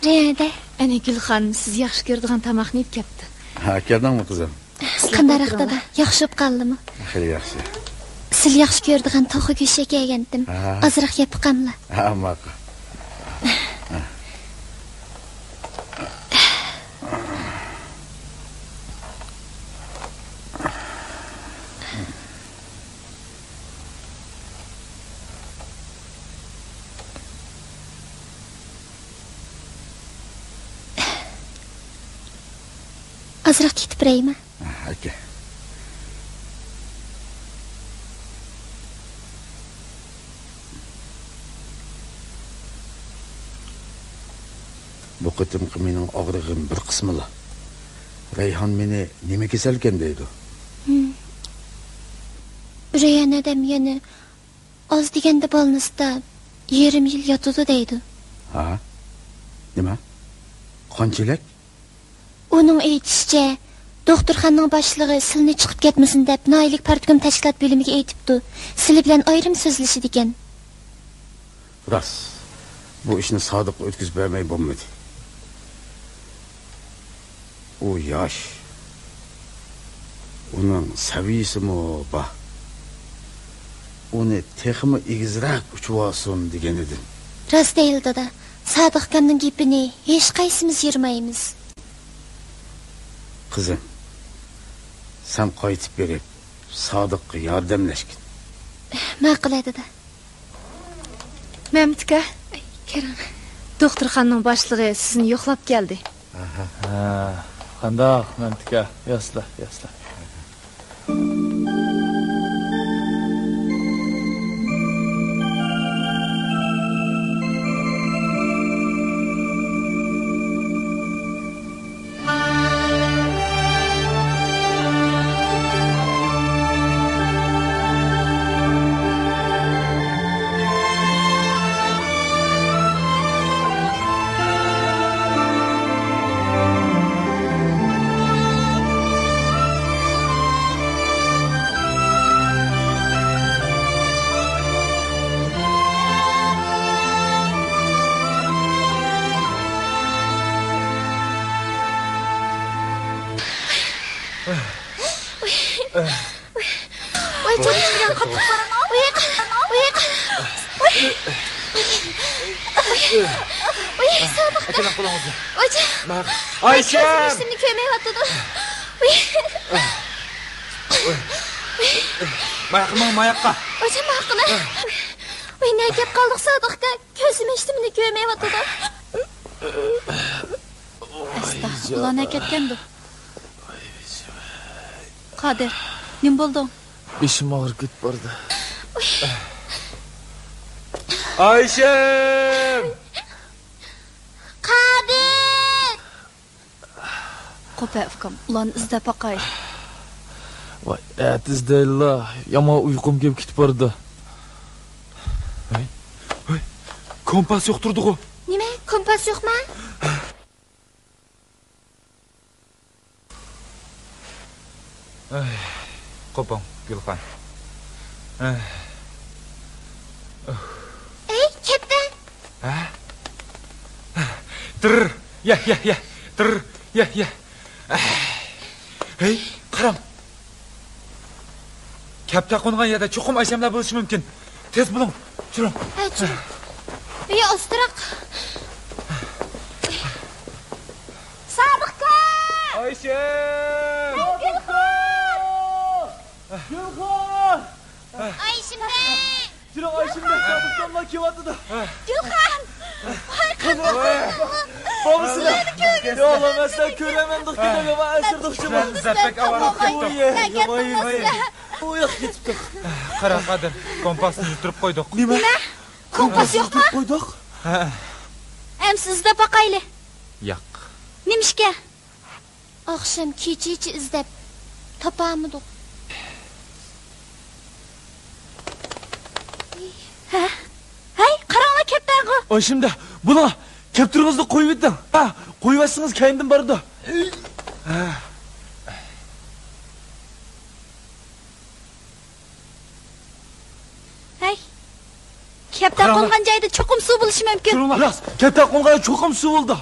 رەيھانە. ئەنە گۈلخان سىز ياخشى كۆرىدىغان تاماقنى ئېلىپ كەپتۇ. ھە، كەلدىڭمۇ قىزىم؟ قانداقراق دادا، ياخشى بولۇپ قالدىمۇ؟ خېلى ياخشى. سىز ياخشى كۆرىدىغان توخۇ گۆشى ئەكەلگەنتىم. ھە. ئازراق يەپ باقاملا؟ ھە، ماقۇل. ئازراق كېتىپ بېرەيمۇ؟ ئاكا. بۇ قېتىمقى مېنىڭ ئاغرىقىم بىر قىسمىلا. رەيھان مېنى نېمە كېسەلكەن دەيدۇ. ھىم. رەيھان ئادەم يەنە ئاز دېگەندە بالنىستا يېرىم يىل ياتىدۇ دەيدۇ. ھا؟ نېمە؟ قانچىلىك؟ ئۇنىڭ ئېيتىشىچە، دوختۇرخانىنىڭ باشلىقى سىلىنى چىقىپ كەتمىسۇن دەپ، ناھىيەلىك پارتكوم تەشكىلات بۆلۈمىگە ئېيتىپتۇ. سىلى بىلەن ئايرىم سۆزلىشىدىكەن. راست، بۇ ئىشنى سادىققا ئۆتكۈزۈپ بەرمەي بولمىدى. ئۇ ياش. ئۇنىڭ سەۋىيىسىمۇ بار. ئۇنى تېخىمۇ ئېگىزرەك ئۇچۇۋالسۇن دېگەنىدىم. راست دەيدۇ دادا. سادىق ئاكامنىڭ گېپىنى ھېچقايسىمىز يىرمايمىز. قىزىم، سەن قايتىپ بېرىپ، سادىققا ياردەملەشكىن. ماقۇل، دادا. مەمتىكە، كىرىڭ. دوختۇرخانىنىڭ باشلىقى سىزنى يوقلاپ كەلدى. ھە، قانداق، مەمتىكە؟ ياسلا، ياسلا. ۋاي، جېنىم، قاتتىق بارىدۇ. ۋاي، ۋاي، ۋاي. ۋاي، سادىق. ئەكەلمە قولىڭىزنى. ۋاي، جېنىم. ماياق. ئايشەم! كۆزۈم ھېچنېمىنى كۆرمەيۋاتىدۇ. ۋاي. ماياققا ماڭ، ماياققا. ۋاي، جېنىم، ماياققا. ۋاي، نەگە كەپ قالدۇق، سادىق ئاكا؟ كۆزۈم ھېچنېمىنى كۆرمەيۋاتىدۇ. ئەستەغپۇرۇللا، نەگە كەتكەندۇ؟ قادىر، نېمە بولدۇڭ؟ بېشىم ئاغرىپ كېتىپ بارىدۇ. ئايشەم! قادىر! قوپە ئۇكام، ئۇلارنى ئىزدەپ باقاي. ۋاي، ئەتە ئىزدەيلىلا، يامان ئۇيقۇم كېلىپ كېتىپ بارىدۇ. ھەي، ھەي، كومپاس يوق تۇردىغۇ. نېمە، كومپاس يوقما؟ ئەي، قوپۇڭ، گۈلخان. ئەي. ئەي، كەپتە. ھە؟ تىر، يە، يە، يە. تىر، يە، يە. ھەي، قاراڭ. كەپتە قونغان يەردە چوقۇم ئايشەملەر بولۇشى مۇمكىن. تېز بولۇڭ، چۈرۈڭ. ھە، چۈرۈڭ. ئۆي ئاستىراق. سادىقكا! ئايشەم! ھەي، گۈلخان! گۈلخان! ئايشەم! چۈرۈڭ، ئايشەم، سادىقكاملار كېلىۋاتىدۇ. گۈلخان! ۋاي، قانداق بولدۇڭ؟ بولمىسىلە. يا ئاللا، مەن سىلەرنى كۆرەمەن دەپ كېتىپ، يامان ئەنسىرىدىم. مەن زەپەك ئاۋارە بولۇپ كەتتۇم. ئۇ ياققا كېتىپتۇ. قارا، قادىر، كومپاسنى يۈتتۈرۈپ قويدۇق. نېمە؟ كومپاس يوقما؟ قويدۇق. ھە. ئەمسە ئىزدەپ باقايلى. ياق. نېمىشقا؟ ئاخشام كېچىچە ئىزدەپ تاپالمىدۇق. ھە؟ ھەي، قاراڭلار، كەپتەرغۇ. ئاشىمدا، بۇلار، كەپتىرىڭىزنى قويۇۋېتىڭ. ھە، قويۇۋەتسىڭىز كەينىدىن بارىدۇ. ھە. ھەي، كەپتەر قونغان جايدا چوقۇم سۇ بولۇشى مۇمكىن. تۇرۇڭلار. راست، كەپتەر قونغان جايدا چوقۇم سۇ بولىدۇ.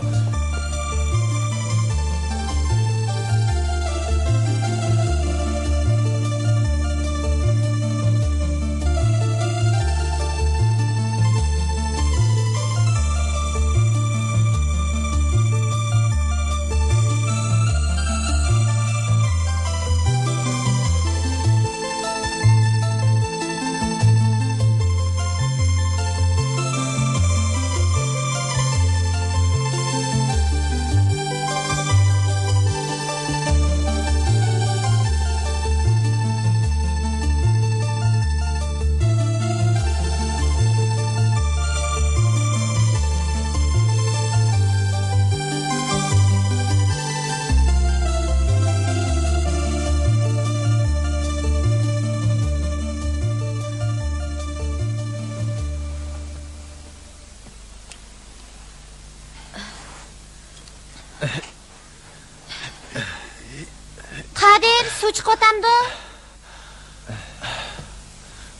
قادىر، سۇ چىقىۋاتامدۇ؟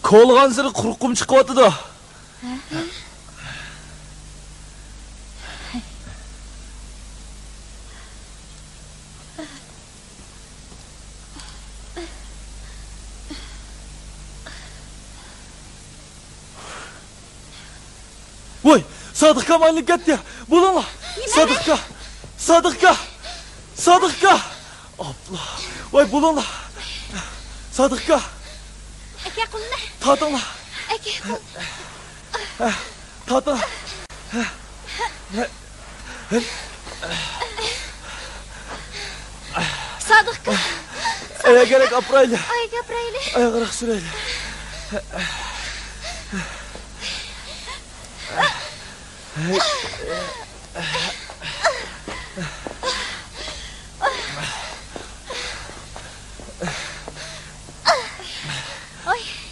كولىغانسېرى قۇرۇقۇم چىقىۋاتىدۇ. ۋاي، سادىقكام ئايلىنىپ كەتتى. بولۇڭلار. نېمە؟ سادىقكا! سادىقكا! سادىقكا! ئاپلا. ۋاي، بولۇڭلار. سادىقكا! ئەكە قولىنى. تارتىڭلار. ئەكە قول. تارتىڭ. سادىقكا. ئاياغ كېرەك ئاپىرايلى. ئاياغ ئاپىرايلى. ئاياغراق سۈرەيلى.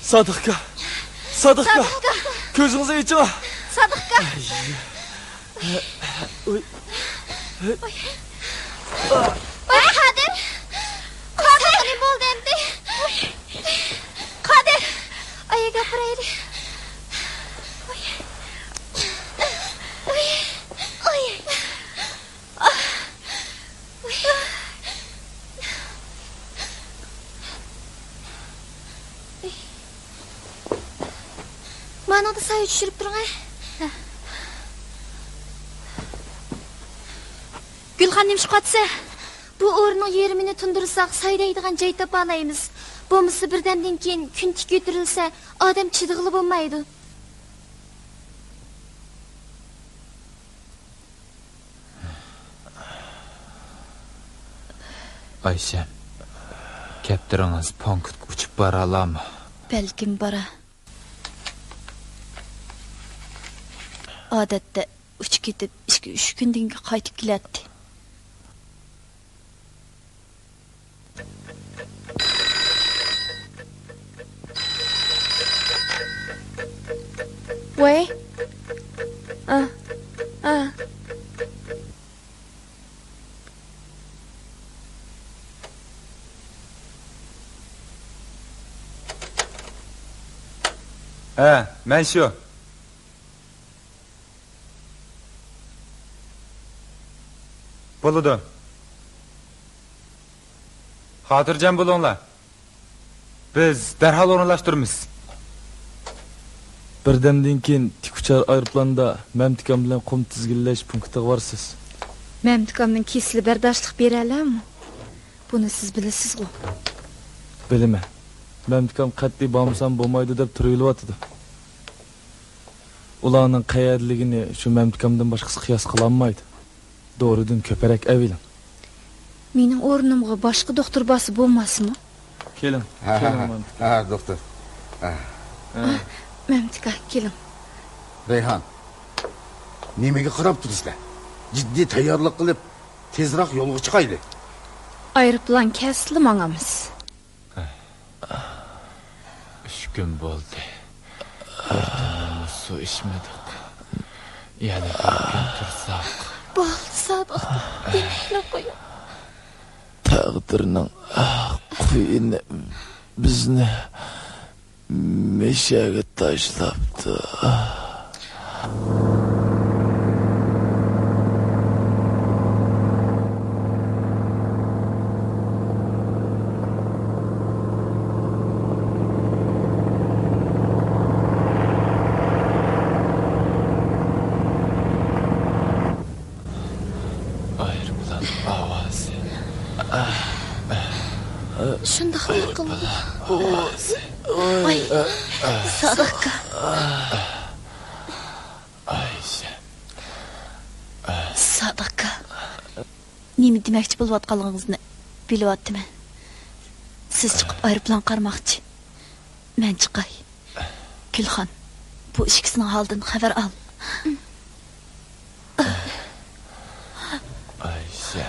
سادىقكا! سادىقكا! سادىقكا! كۆزىڭىزنى ئېچىڭ! سادىقكا! ئۇي. ئۇي، قادىر! قادىر! نېمە بولدى ئەمدى؟ قادىر! ئاياغ ئاپىرايلى. مانىڭدا سايە چۈشۈرۈپ تۇرۇڭ، ھە. گۈلخان، نېمىشقا قاتسە؟ بۇ ئورۇننىڭ يېرىمىنى تۇندۇرساق، سايە دەيدىغان جاي تاپالايمىز. بولمىسا، بىردەمدىن كېيىن كۈن تىك كۆتۈرۈلسە، ئادەم چىدىغىلى بولمايدۇ. ئايشەم، كەپتىرىڭىز پونكىتقا ئۇچۇپ بارالامۇ؟ بەلكىم بارا. ئادەتتە ئۇچۇپ كېتىپ ئىككى، ئۈچ كۈندىن كېيىن قايتىپ كېلەتتى. ۋەي. ئا. ئا. ھە، مەن شۇ. بولىدۇ. خاتىرجەم بولۇڭلار. بىز دەرھال ئورۇنلاشتۇرىمىز. بىردەمدىن كېيىن تىك ئۇچار ئايروپىلاندا مەمتىكام بىلەن قۇم تىزگىنلەش پونكىتىغا بارىسىز. مەمتىكامنىڭ كېسىلى بەرداشلىق بېرەلەمۇ؟ بۇنى سىز بىلىسىزغۇ؟ بىلىمەن. مەمتىكام قەتئىي بارمىسام بولمايدۇ دەپ تۇرۇۋېلىۋاتىدۇ. ئۇلارنىڭ قەيەردىلىكىنى شۇ مەمتىكامدىن باشقىسى قىياس قىلالمايدۇ. دورىدىن كۆپرەك ئەۋېلىڭ. مېنىڭ ئورنۇمغا باشقا دوختۇر بارسا بولماسمۇ؟ كېلىڭ، ھە، ھە، كېلىڭ، ھە. مەمتىكا. ھە، دوختۇر. ھە. ھە. مەمتىكا، كېلىڭ. رەيھان، نېمىگە قاراپ تۇرىسىلەر؟ جىددىي تەييارلىق قىلىپ، تېزراق يولغا چىقايلى. ئايروپىلان كەلسىلا ماڭىمىز. ئۈچ كۈن بولدى. بىر تاملىمۇ سۇ ئىچمىدۇق. يەنە بىر كۈن تۇرساق. بولدى، سادىق، دېمەيلا قويۇڭ. تەقدىرنىڭ قۇيىنى بىزنى مىشەگە تاشلاپتۇ. ئايروپىلان ئاۋازى. شۇنداقلا قىلدى. ئاي، سادىق ئاكا. ئايشە. سادىق ئاكا. نېمە دېمەكچى بولۇۋاتقانلىقىڭىزنى بىلىۋاتىمەن. سىز چىقىپ ئايروپىلان قارىماقچى. مەن چىقاي. گۈلخان، بۇ ئىككىسىنىڭ ھالىدىن خەۋەر ئال. ئايشە.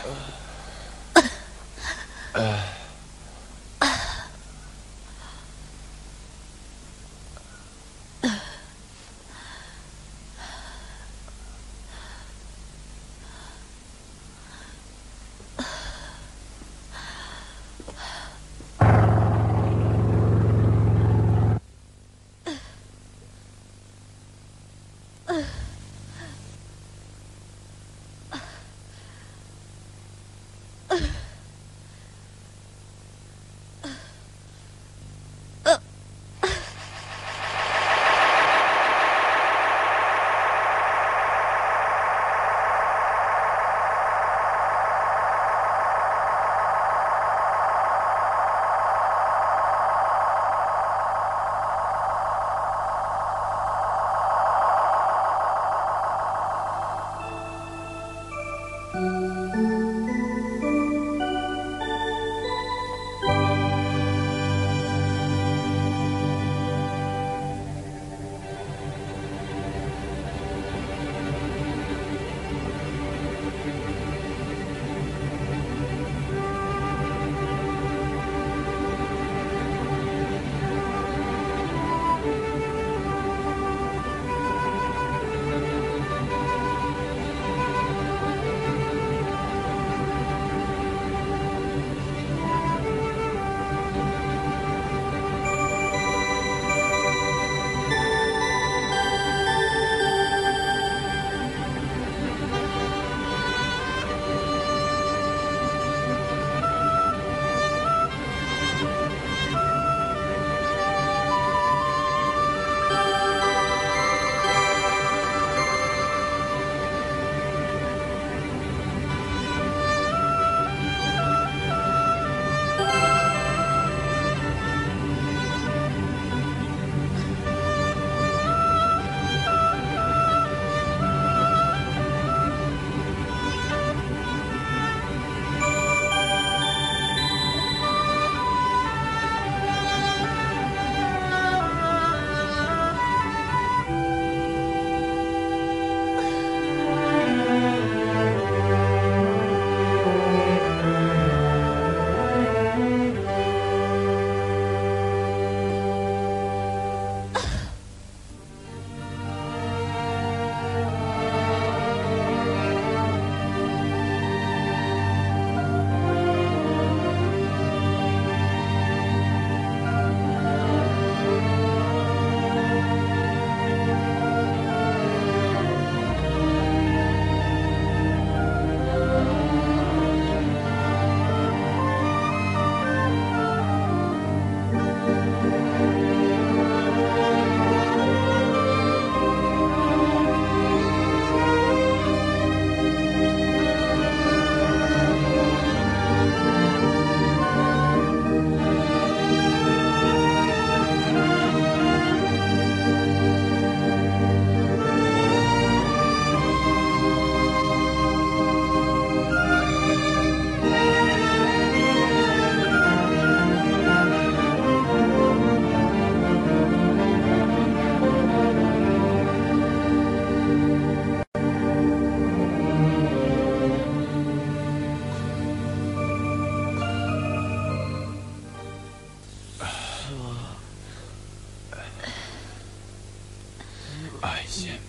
ئايشەم.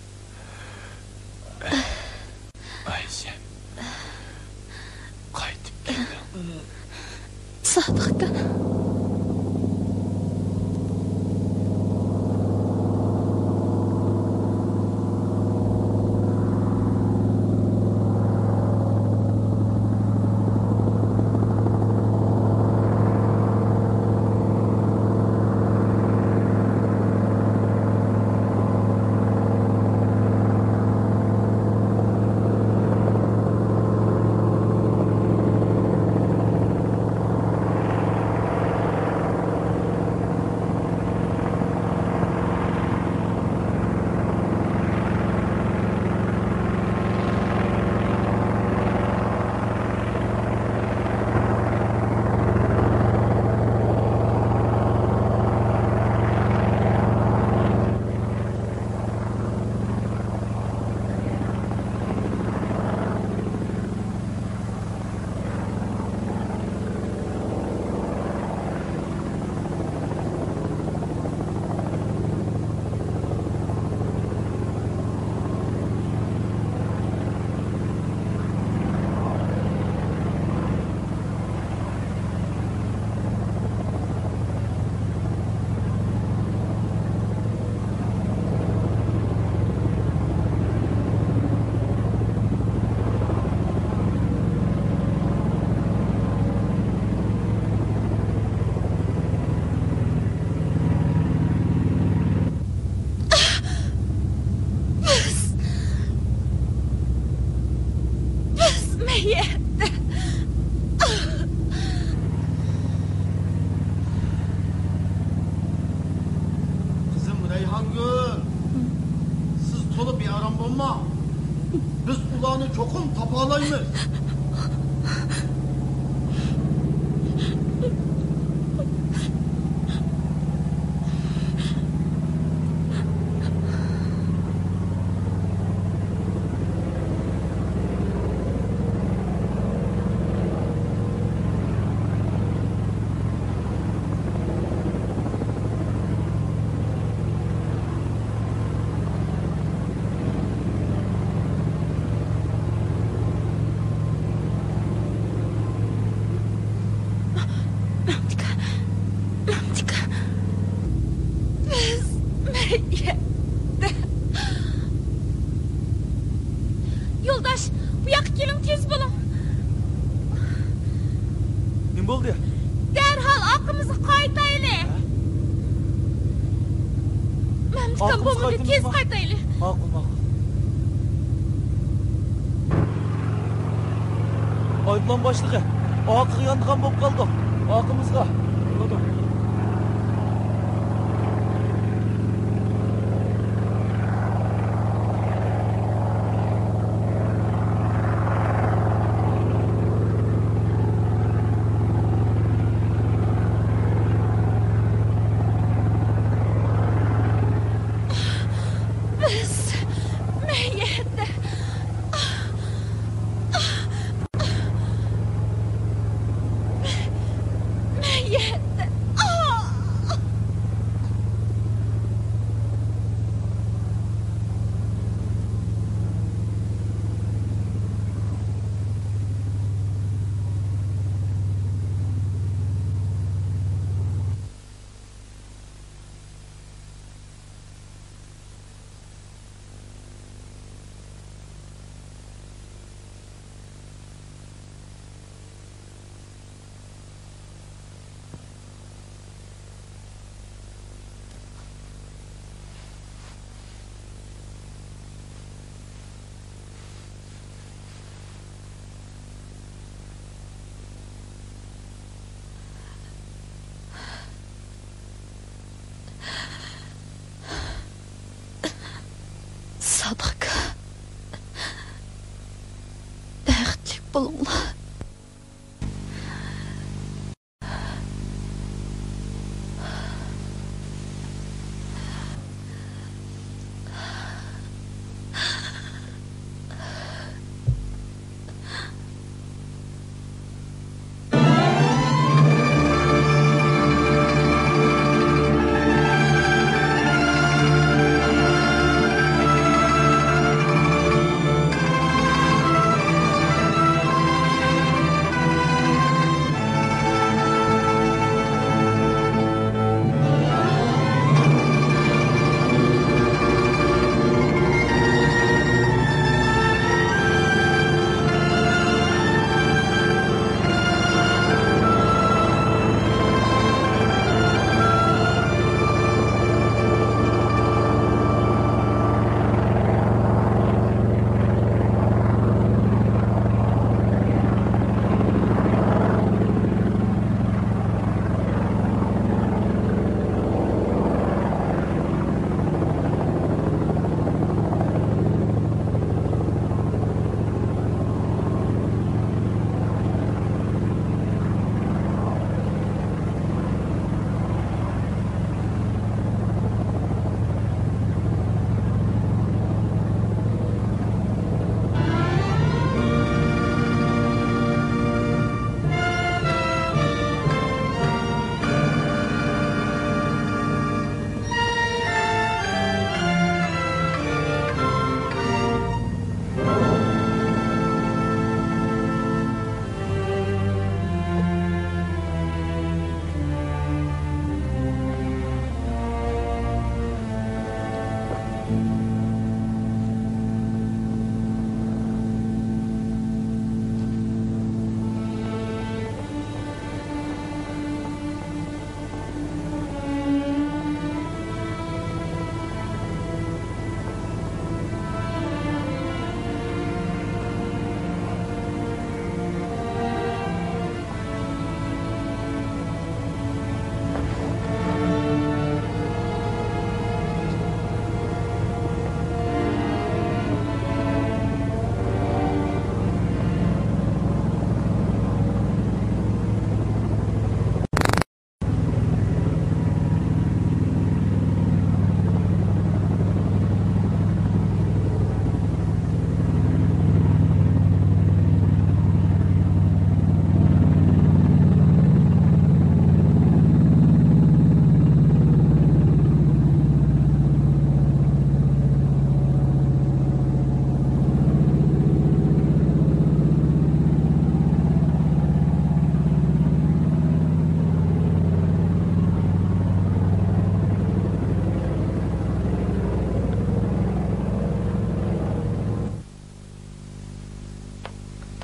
ئايشەم. قايتىپ كەلدىڭ. سادىق ئاكا. بىز، بىز مەيەردە. قىزىم رەيھانگۈل، سىز تولا بىئارام بولماڭ. بىز ئۇلارنى چوقۇم تاپالايمىز. مامتىكا، مامتىكا، بىز مەيەردە. يولداش، بۇ ياققا كېلىڭ، تېز بولۇڭ. نېمە بولدى؟ دەرھال ئارقىمىزغا قايتايلى. مەمتىكام بولمىدى، تېز قايتايلى. ماقۇل، ماقۇل. ئايروپىلان باشلىقى، ئارقىغا يانىدىغان بولۇپ قالدۇق. ئارقىمىزغا. بولىدۇ. بىز مەيەردە. مەيەردە. سادىق ئاكا، بەختلىك بولۇڭلار.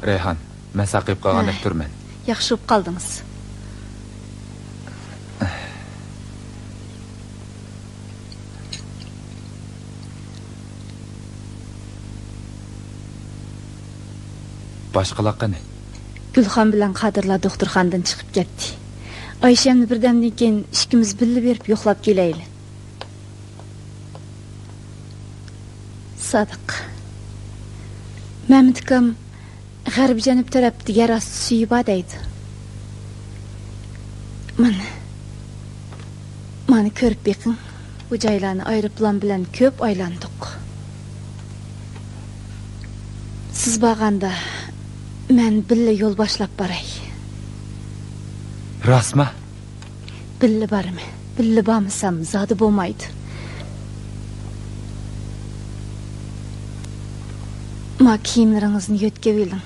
رەيھان، مەن ساقىيىپ قالغاندەك تۇرىمەن. ياخشى بولۇپ قالدىڭىز. باشقىلار قېنى؟ گۈلخان بىلەن قادىرلار دوختۇرخانىدىن چىقىپ كەتتى. ئايشەمنى بىردەمدىن كېيىن ئىككىمىز بىللە بېرىپ يوقلاپ كېلەيلى. سادىق، مەمتىكام غەربىي جەنۇب تەرەپتە يەر ئاستى سۈيى بار دەيدۇ. مانا، مانا كۆرۈپ بېقىڭ. بۇ جايلارنى ئايروپىلان بىلەن كۆپ ئايلاندۇق. سىز بارغاندا مەن بىللە يول باشلاپ باراي. راستما؟ بىللە بارىمەن. بىللە بارمىسام زادى بولمايدۇ. ما كىيىملىرىڭىزنى يۆتكەۋېلىڭ.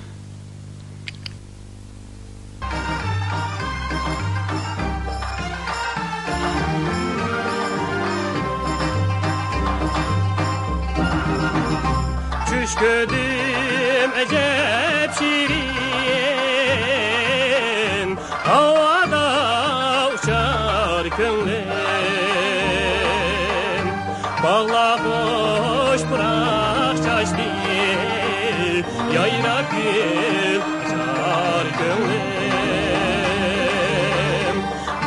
چۈش كۆردۈم ئەجەب شېرىن، ھاۋادا ئۇچار كۆڭلۈم. باغلار خۇش پۇراق چاچتى، يايراپ گۈل ئاچار كۆڭلۈم.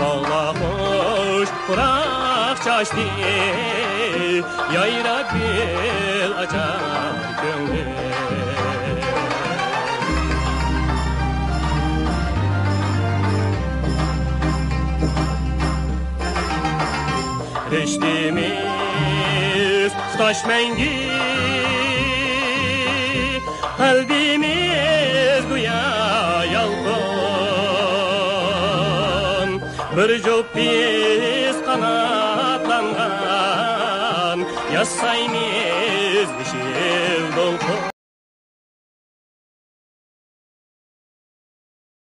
باغلار خۇش پۇراق چاچتى، يايراپ گۈل ئاچار كۆڭلۈم. رىشتىمىز تۇتاش مەڭگۈ، قەلبىمىز گويا يالقۇن. بىر جۈپ بىز قاناتلانغان، ياسايمىز يېشىل دولقۇن.